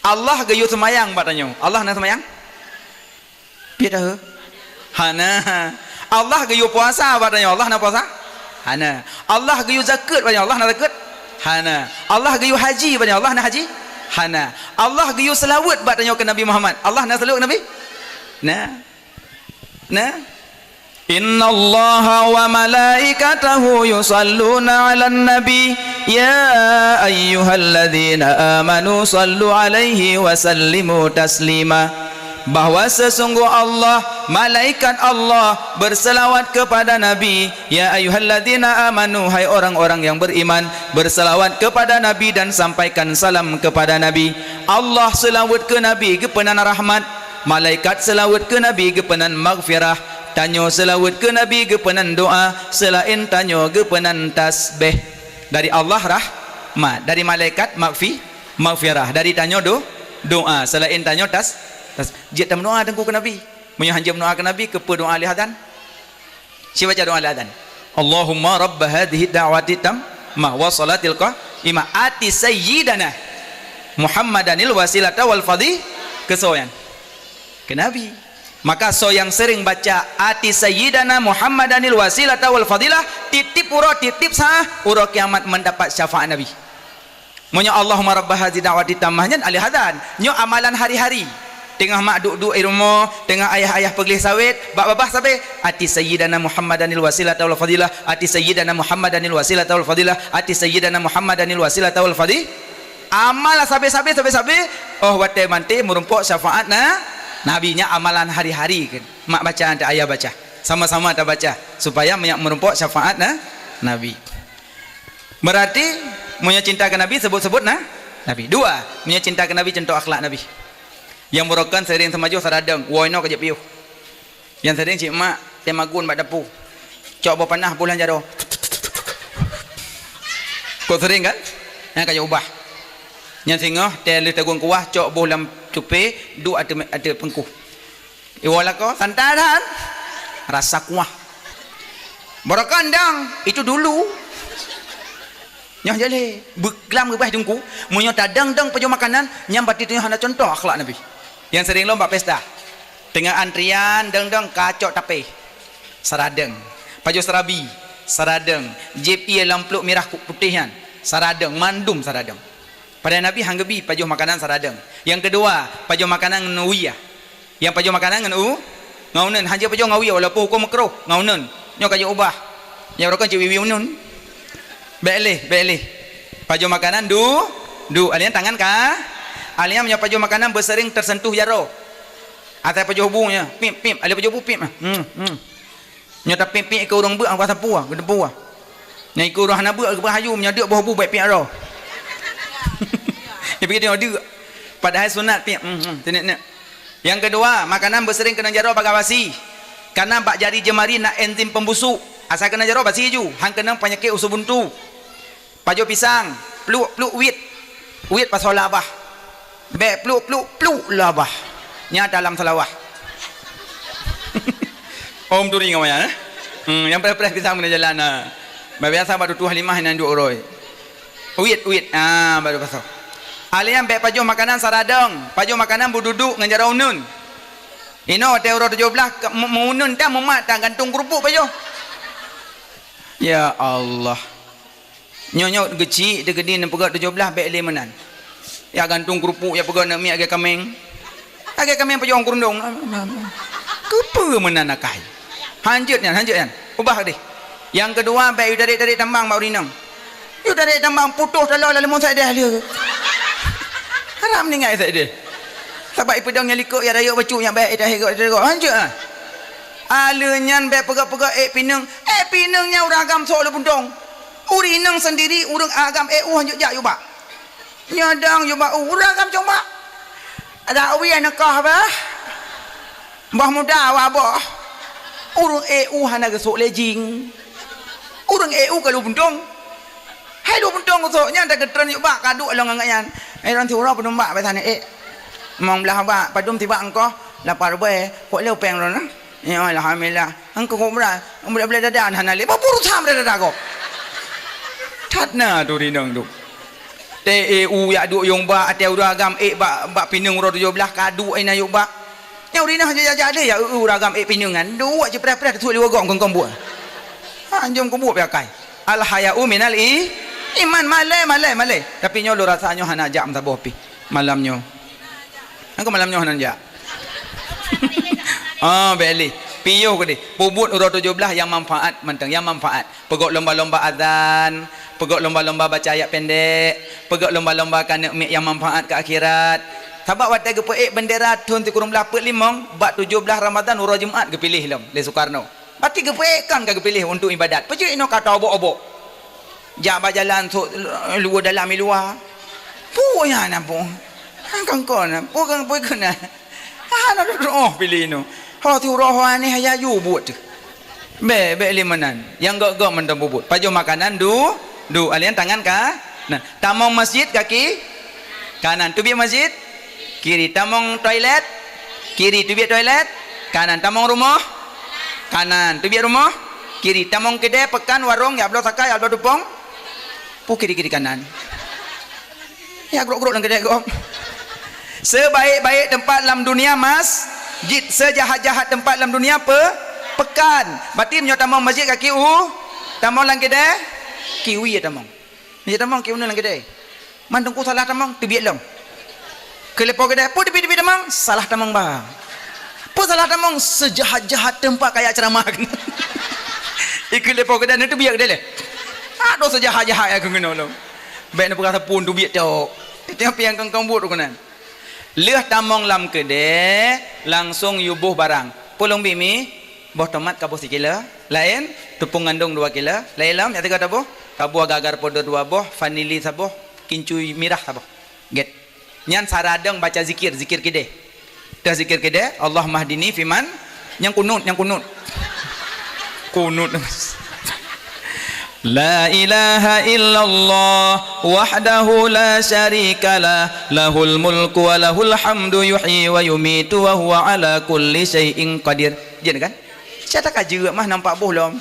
Allah geuyue seumayang bak tanyoe. Allah na seumayang? Piet dahé. Hana. Allah geuyue puasa bak tanyoe, Allah na puasa? Hana. Allah geuyue zakeuet bak tanyoe, Allah na zakeuet? Hana. Allah geuyue haji bak tanyoe, Allah na haji? Hana. Allah geuyue seulaweuet bak tanyoe keu Nabi Muhammad, Allah na seulaweuet keu Nabi? Na. Na. Innallaha wa malaikatahu yusalluna 'alan nabi, ya ayyuhalladzina amanu sallu 'alaihi wa sallimu taslima. Bahwa sesungguh Allah, malaikat Allah, berselawat kepada Nabi. Ya ayyuhalladzina amanu, hai orang-orang yang beriman, berselawat kepada Nabi dan sampaikan salam kepada Nabi. Allah seulaweuet keu Nabi geupeunan rahmat, malaikat seulaweuet keu Nabi geupeunan maghfirah, tanyoe seulaweuet keu Nabi geupeunan doa, seulaén tanyoe geupeunan tasbeh. Dari Allah rahmat, dari malaikat maghfi-, maghfirah, dari tanyoe do-, doa, seulaén tanyoe tas-, tas-, jeuet tameudoa teungku keu Nabi. Meunyoe hanjeuet meudoa keu Nabi, keupeue doa lheuh azan? Sibaca doa lheuh azan. Allahumma rabb hadzihid da'wati tammah wa shalatil qa'imah ati sayyidana Muhammadanil wasilata wal fadhi-, keu soe nyan? Keu Nabi. Maka soe nyang seuring baca ati sayyidana Muhammadanil wasilata wal fadilah, tiep-tiep uroe, tiep-tiep saát, uroe kiamat mendapat syafaat Nabi. Meunyoe Allahumma rabb hadzihid da'wati tammah nyan lheuh azan, nyoe amalan hari-hari. Teungoh mak duek-duek i rumoh, teungoh ayah-ayah peugleh sawét, bak babah sabe, ati sayyidana Muhammadanil wasilata wal fadilah, ati sayyidana Muhammadanil wasilata wal fadilah, ati sayyidana Muhammadanil wasilata wal fadi-, amal sabe-sabe, sabe-sabe, oh watée manté meurumpok syafaat na-, Nabi. Nyan amalan hari-hari kan. Mak baca, ata ayah baca. Sama-sama tabaca supaya meunyak meurumpok syafaat na-, Nabi. Berarti, meunyoe cinta keu Nabi, sebut-sebut na-, Nabi. Dua, meunyoe cinta keu Nabi, cuntoh akhlak Nabi. Nyang beurokon seuring seumajoh saradeueng, woe inoe ka jeuet piôh. Nyang seuring cit mak, teumagun bak dapu. Cok boh panah boh lam jaroe. Kok seuring kan? Nyan ka jeuet ubah. Nyang singoh, tée lheueh tagun kuah, cok boh lam cupé, duek ateueh, ateueh peungkuh. Iwoe lakoe, santai that. Rasa kuah. Beurokon dong, itu dulu. Nyoe jaleh, beuklam geubaih teungku, meunyoe tadong-dong pajoh makanan, nyan berarti tanyoe hana cuntoh akhlak Nabi. Nyang seuring lom bak pesta. Teungoh antrian, dong-dong kacok tapé. Saradeueng. Pajoh seurabi, saradeueng. Jieb ié lam pluek mirah ku-, putéh nyan, saradeueng, mandum saradeueng. Padahai Nabi han geubi pajoh makanan saradeueng. Nyang keudua, pajoh makanan ngon wie. Nyang pajoh makanan ngon u-, ngon uneun, hana pajoh ngon wie, walaupun huköm meukruh, ngon uneun. Nyoe ka jeuet ubah. Nyang beurokon cit wie-wie uneun. Bék leh, bék leh. Pajoh makanan du-, du, alèh nyan tangan ka. Alèh nyan meunyoe pajoh makanan beuseuring teuseuntuh jaroe. Asai pajoh bu nyan, pip, pip, alèh pajoh bu pip. Hmm, hmm. Nyoe tapék-pék keu ureueng beuet, angkah sapu ah, geuteupu ah. Nyoe ikeu ureueng hana beuet, geubeuet haju, meunyoe deuk boh bu bèk piep droe. Nyoe pike deuk. Padahai sunat piep, hmm, hmm, teunek-nek. Nyang keudua, makanan beuseuring keunong jaroe bagaih basi. Karena bak jari jeumari na enzim pembusuk. Asai keunong jaroe basi ju, han keunong peunyakét usus buntu. Pajoh pisang, pluek-pluek wit. Wit pasoe labah. Bèk pluek-pluek pluek labah. Nyan dalam salawah. Om turi ngon wayang, eh? Hmm, nyang preh-preh pisang bak jalan, ha. Biasa bak tutoe Halimah nyang duek uroe. Wit, wit. Ah, baru pasoe. Alèh nyan bèk pajoh makanan saradong, pajoh makanan beududuek ngon jaroe uneun. Inoe watèe uroe tujoh blaih, ke-, meu-, meu-, uneun tan mumat tan gantung keurupuk pajoh. Ya Allah. Nyoe-nyoe geuchik teuh keudin neupeugah tujoh blaih bèk lé meunan. Ya gantung keurupuk, ya peugah aneuk miet lagèe kaméng. Lagèe kaméng pajoh keurundong. Keupeue meunan akai? Hanjeuet nyan, hanjeuet nyan. Ubah deh. Nyang keudua, bèk yue tarek-tarek tambang bak ureueng inong. Yue tarek tambang putoh taloe lam leumon saideh lé. Haram ninggai saideh. Sabab ipeudong nyang likot ya rayeuk bacut nyan bèk itahé gok, itahé gok. Hanjeuet ah. Alèh nyan bèk peugah-peugah ék pineung. Ék pineung nyan ureueng agam sok lôn puntong. Ureueng inong seundiri, ureueng agam ék u hanjeuet jak yue bak. Nyoe dong yue bak u, ureueng agam cong bak. Ada wie neukoh bah. Bah muda wa boh. Ureueng ék u hana geusok lé jing. Ureueng ék u ka lôn puntong. Hai lôn puntong geusok nyan tageutreun yue bak ka duek lôn ngon nyan. Hai lôn siuroe peunumbak biasa ni ék. Mong blah bak padum tibak engkoh lapar bèe kok lé upeng lôn. Ya, alhamdulillah. Engkau kok berat, berat-berat dada hana lé. Bah puru tham dada gob. That na tu rinong tu. Teu ék u jak duek yong bak, ateuh ureueng agam ék bak, bak pineung uroe tujoh blaih ka duek inan yong bak. Nyoe ureueng inong jak-jak deh, ya, eu, eu, uragam ék pineungan. Duek jipreh-preh teusut liweue gok kongkong buet. Ha, jom kubuet piakai. Al-haya'u minal i-, iman, malée, malée, malée. Tapi nyoe lôn rasa nyoe hana jak meusaboh pih malam nyoe. Engkau malam nyoe hana jak. Ah, beli. Piôh keudeh. Peubuet uroe tujoh blaih nyang manfaat mantong, nyang manfaat. Peugok lomba-lomba azan, peugok lomba-lomba baca ayat pendek, peugok lomba-lomba keuneuk miet nyang manfaat keu akhirat. Sabab watée geupeuék bendera thon sikureueng blaih peuet limong, bak tujoh blaih Ramadan uroe Jumat geupiléh lom lé Soekarno. Berarti geupeuék kon ka geupiléh untuk ibadat. Peue jeuet inoe ka taobok-obok. Jak bak jalan sok luwa dalam i luwa. Peue nyan na peue? Kan kon, peue kan, peue keunan? Hana dudoe piléh inoe. Ho siuroe ho aneh haya ju buet teuh. Bék, bék lé meunan. Nyang gok-gok mantong peubuet. Pajoh makanan du, du. Alian tangan ka. Nah, tamong masjid kaki kanan. Teubiet masjid kiri. Tamong toilet kiri. Teubiet toilet kanan. Tamong rumoh kanan. Teubiet rumoh kiri. Tamong keudè, peukan, warong, jak bloe sakai, jak bloe tupông. Peue kiri-kiri kanan? Ya, grok-grok lam keudè gob. Sebaik-baik teumpat lam dunia masjid, seujahat-jahat teumpat lam dunia pe-, peukan. Berarti meunyoe tamong masjid kaki u, tamong lam keudè, kiwi ya tamong. Meunyoe tamong kiwi lam keudè. Man teungku salah tamong, teubiet lom. Keu lé po keudè, peue teubiet-teubiet tamong, salah tamong ba. Peue salah tamong, seujahat-jahat teumpat kajak ceuramah. Ikeu lé po keudè, neuteubiet keudè lé. Adoh seujahat-jahat ya keu keunoe lom. Bék neupeugah sapeue teubiet tok. Tiep-tiep nyang kong-kong buet keunan. Lheueh tamong lam keudè, langsong yue boh barang. Peue lôn bi mi, boh tomat ka boh sikilo, laén, teupông gandong dua kilo, laén lom, nyang tiga taboh, taboh agar-agar podo dua boh, vanili saboh, kincui mirah saboh. Gét. Nyan saradong baca zikir, zikir keudè. Teuh zikir keudè, Allahummahdini fiman, nyang kunut, nyang kunut. Kunut. La ilaha illallah wahdahu la syarikalah, lahul mulku wa lahul hamdu yuhyi wa yumitu wa huwa ala kulli syai'in qadir. Jeuet kan? Siat ka jeuet mah nampak boh lom.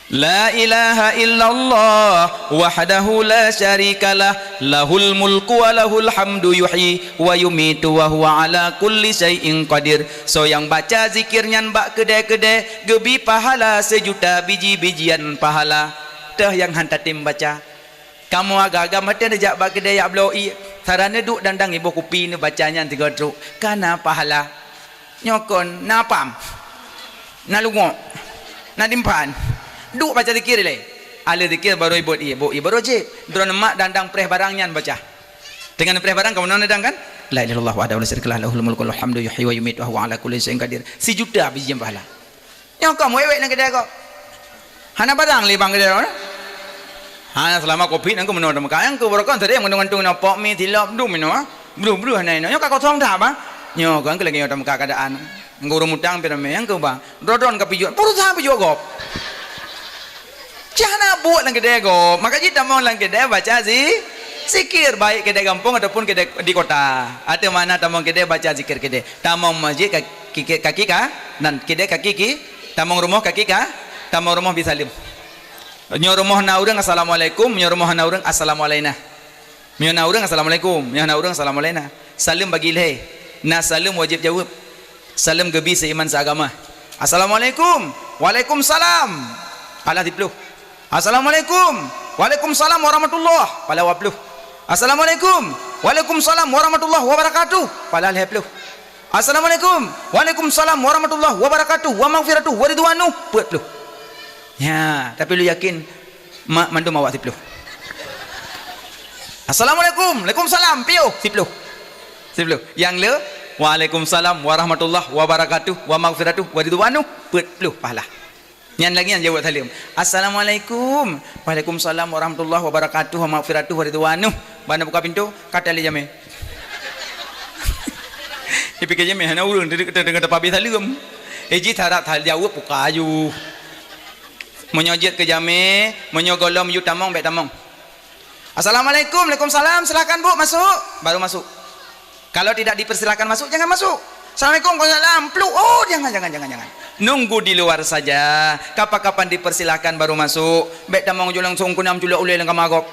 La ilaha illallah wahdahu la syarikalah, lahul mulku wa lahul hamdu yuhyi wa yumitu wa huwa ala kulli syai'in qadir. Soe nyang baca zikir nyan bak keudè-keudè, geubi pahala seujuta biji-bijian pahala. Teuh nyang han tatem baca. Kamoe agam-agam meuteun jak bak keudè jak bloe ié. Saran neuduek dandang iboh kupi neubaca nyan tiga trok. Kana pahala. Nyoe kon na apam. Na lungok. Na dimphan. Duek baca zikir ilée. Ahli zikir barô ibot ié, bot ié barô jieb. Droeneuh mak dandang preh barang nyan baca. Teungoh neupreh barang kamoe na dandang kan? La ilaha illallah wahdahu la syarikalah, lahul mulku wa lahul hamdu, yuhyi wa yumitu wa huwa ala kulli syai'in qadir. Sijuta biji pahala. Nyoe ka meuwék-wék nang keudè gob. Hana barang lé bang keudè gob, eh? Hana seulama covid nang keuh meunoe teumeuka. Nyang keuh barokon tadi meuntung-untung inoe pok mi, tilop, dum inoe, ah. Bluh-bluh hana inoe. Nyoe ka kosong that, bang. Nyoe kan keu lagèe nyoe teumeuka keuadaan. Ngon ureueng mutang pih ramè nyang keuh, bang. Droe-droe ka pijuet. Peue usaha pijuet gob? Cah na buet lam keudè gob. Maka jih tamong lam keudè baca zi-, zikir, baik keudè gampông ataupun keudè di kota. Ateueh makna tamong keudè baca zikir keudè. Tamong masjid ka-, kaki, kaki ka, nan keudè kaki ki, tamong rumoh kaki ka, tamong rumoh bi saleuem. Nyoe rumoh na ureueng, "Assalamualaikum." Nyoe rumoh hana ureueng, "Assalamualaina." Meunyoe na ureueng, "Assalamualaikum." Meunyoe hana ureueng, "Assalamualaina." Saleuem bagi lhèe. Na saleuem wajéb jaweueb. Saleuem geubi seuiman seuagama. "Assalamualaikum." "Waalaikumsalam." Pahala siploh. "Assalamualaikum." "Waalaikumsalam warahmatullah." Pahala dua ploh. "Assalamualaikum." "Waalaikumsalam warahmatullah wabarakatuh." Pahala lhèe ploh. "Assalamualaikum." "Waalaikumsalam warahmatullah wabarakatuh wa maghfiratuh wa ridwanuh." Peuet ploh. Ya, tapi lôn yakin ma-, mandum awak siploh. "Assalamualaikum." "Waalaikumsalam." Piôh, siploh. Siploh. Nyang le, "Waalaikumsalam warahmatullah wabarakatuh wa maghfiratuh wa ridwanuh." Peuet ploh pahala. Nyan lagèe nyan jaweueb saleuem. "Assalamualaikum." "Waalaikumsalam warahmatullahi wabarakatuh wa maghfiratuh wa ridwanuh." Ban na buka pintoe, ka talé jamèe. Dipike jamèe hana ureueng, teungoh, teungoh tapabeh saleuem. Eh, jih harab jaweueb buka aju. Meunyoe jeuet keu jamèe, meunyoe gohlom yue tamong, bèk tamong. "Assalamualaikum." "Waalaikumsalam." "Silakan, Bu, masuk." Baru masuk. Kalau tidak dipersilakan masuk, jangan masuk. "Assalamualaikum." "Waalaikumsalam." Pluk. Oh, jangan, jangan, jangan, jangan. Nunggu di luar saja. Kapan-kapan dipersilakan baru masuk. Bèk tamong jok langsung keunan culok ulèe lam kama gob.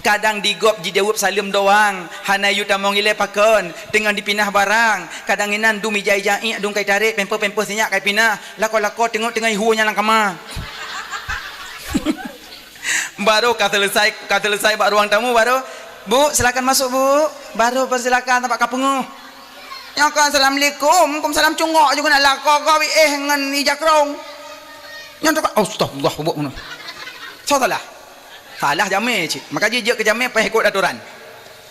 Kadang di gob jijaweueb saleuem doang, hana yue tamong ilée pakon, teungoh jipinah barang. Kadang inan dum ija-ija iek, dum ka itarek, pampers-pampers sinyak ka ipinah, lakoe-lakoe teungoh, teungoh ihue nyang lam kama. Barô ka selesai, ka selesai bak ruang tamu, barô, "Bu, silakan masuk, Bu." Barô peusilakan, tampak ka peungeuh. Nyoe ka, "Assalamualaikum." "Waalaikumsalam." Cungok juga nak lakoe gob iéh ngon ija krong. Nyan tu ka, "Astagfirullah, Bu." Soe salah? Salah jamé cit. Maka jijak keu jamé paih ikot atoran.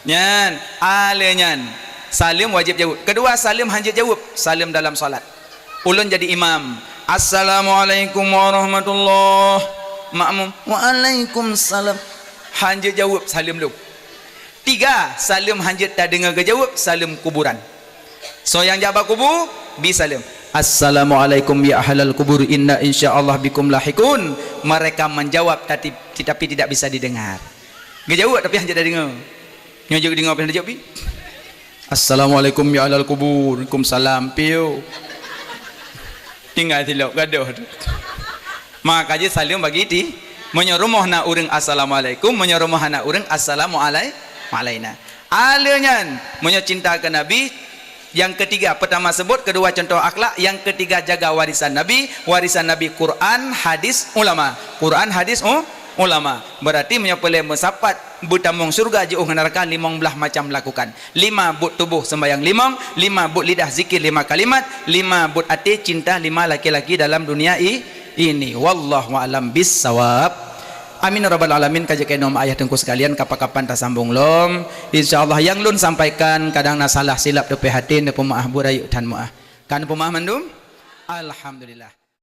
Nyan, alèh nyan. Saleuem wajéb jaweueb. Keudua, saleuem hanjeuet jaweueb. Saleuem dalam salat. Ulôn jadi imam. "Assalamualaikum warahmatullah." Makmum, "Waalaikumsalam." Hanjeuet jaweueb saleuem lôn. Tiga, saleuem hanjeuet tadeungoe geujaweueb, saleuem kuburan. Soe nyang jak bak kubu, bi saleuem. "Assalamualaikum ya ahlal kubur, inna insyaallah bikum lahiqun." Mereka menjawab, tapi, tapi tidak bisa didengar. Geujaweueb tapi hanjeuet tadeungoe. Nyoe jeuet deungoe pih hanjeuet bi. "Assalamualaikum ya ahlal kubur." "Waalaikumsalam." Piu. Tinggai silop gadoh tu. Maka jih saleuem bagi ti. Meunyoe rumoh na ureueng, "Assalamualaikum." Meunyoe rumoh hana ureueng, "Assalamu alai-, alaina." Alèh nyan, meunyoe cinta keu Nabi, nyang keutiga, peutama seubut, keudua contoh akhlak, nyang keutiga jaga warisan Nabi, warisan Nabi Quran, hadis, ulama. Quran, hadis, u-, ulama. Berarti meunyoe peureulèe meusapat beutamong syeuruga jiôh ngon neuraka, limong blaih macam lakukan. Lima buet tuboh seumbahyang limong, lima buet lidah zikir lima kalimat, lima buet até cinta lima laki-laki dalam dunia i-, ini. Wallahu a'lam bissawab. Amin ya rabbal alamin. Ka jeuet keunoe mak ayah teungku sekalian, kapan-kapan tasambong lom. Insyaallah nyang lôn sampaikan kadang na salah silap teupeu haté, neupeumaáh, beurayeuk tan meuáh. Kan neupeumaáh mandum? Alhamdulillah.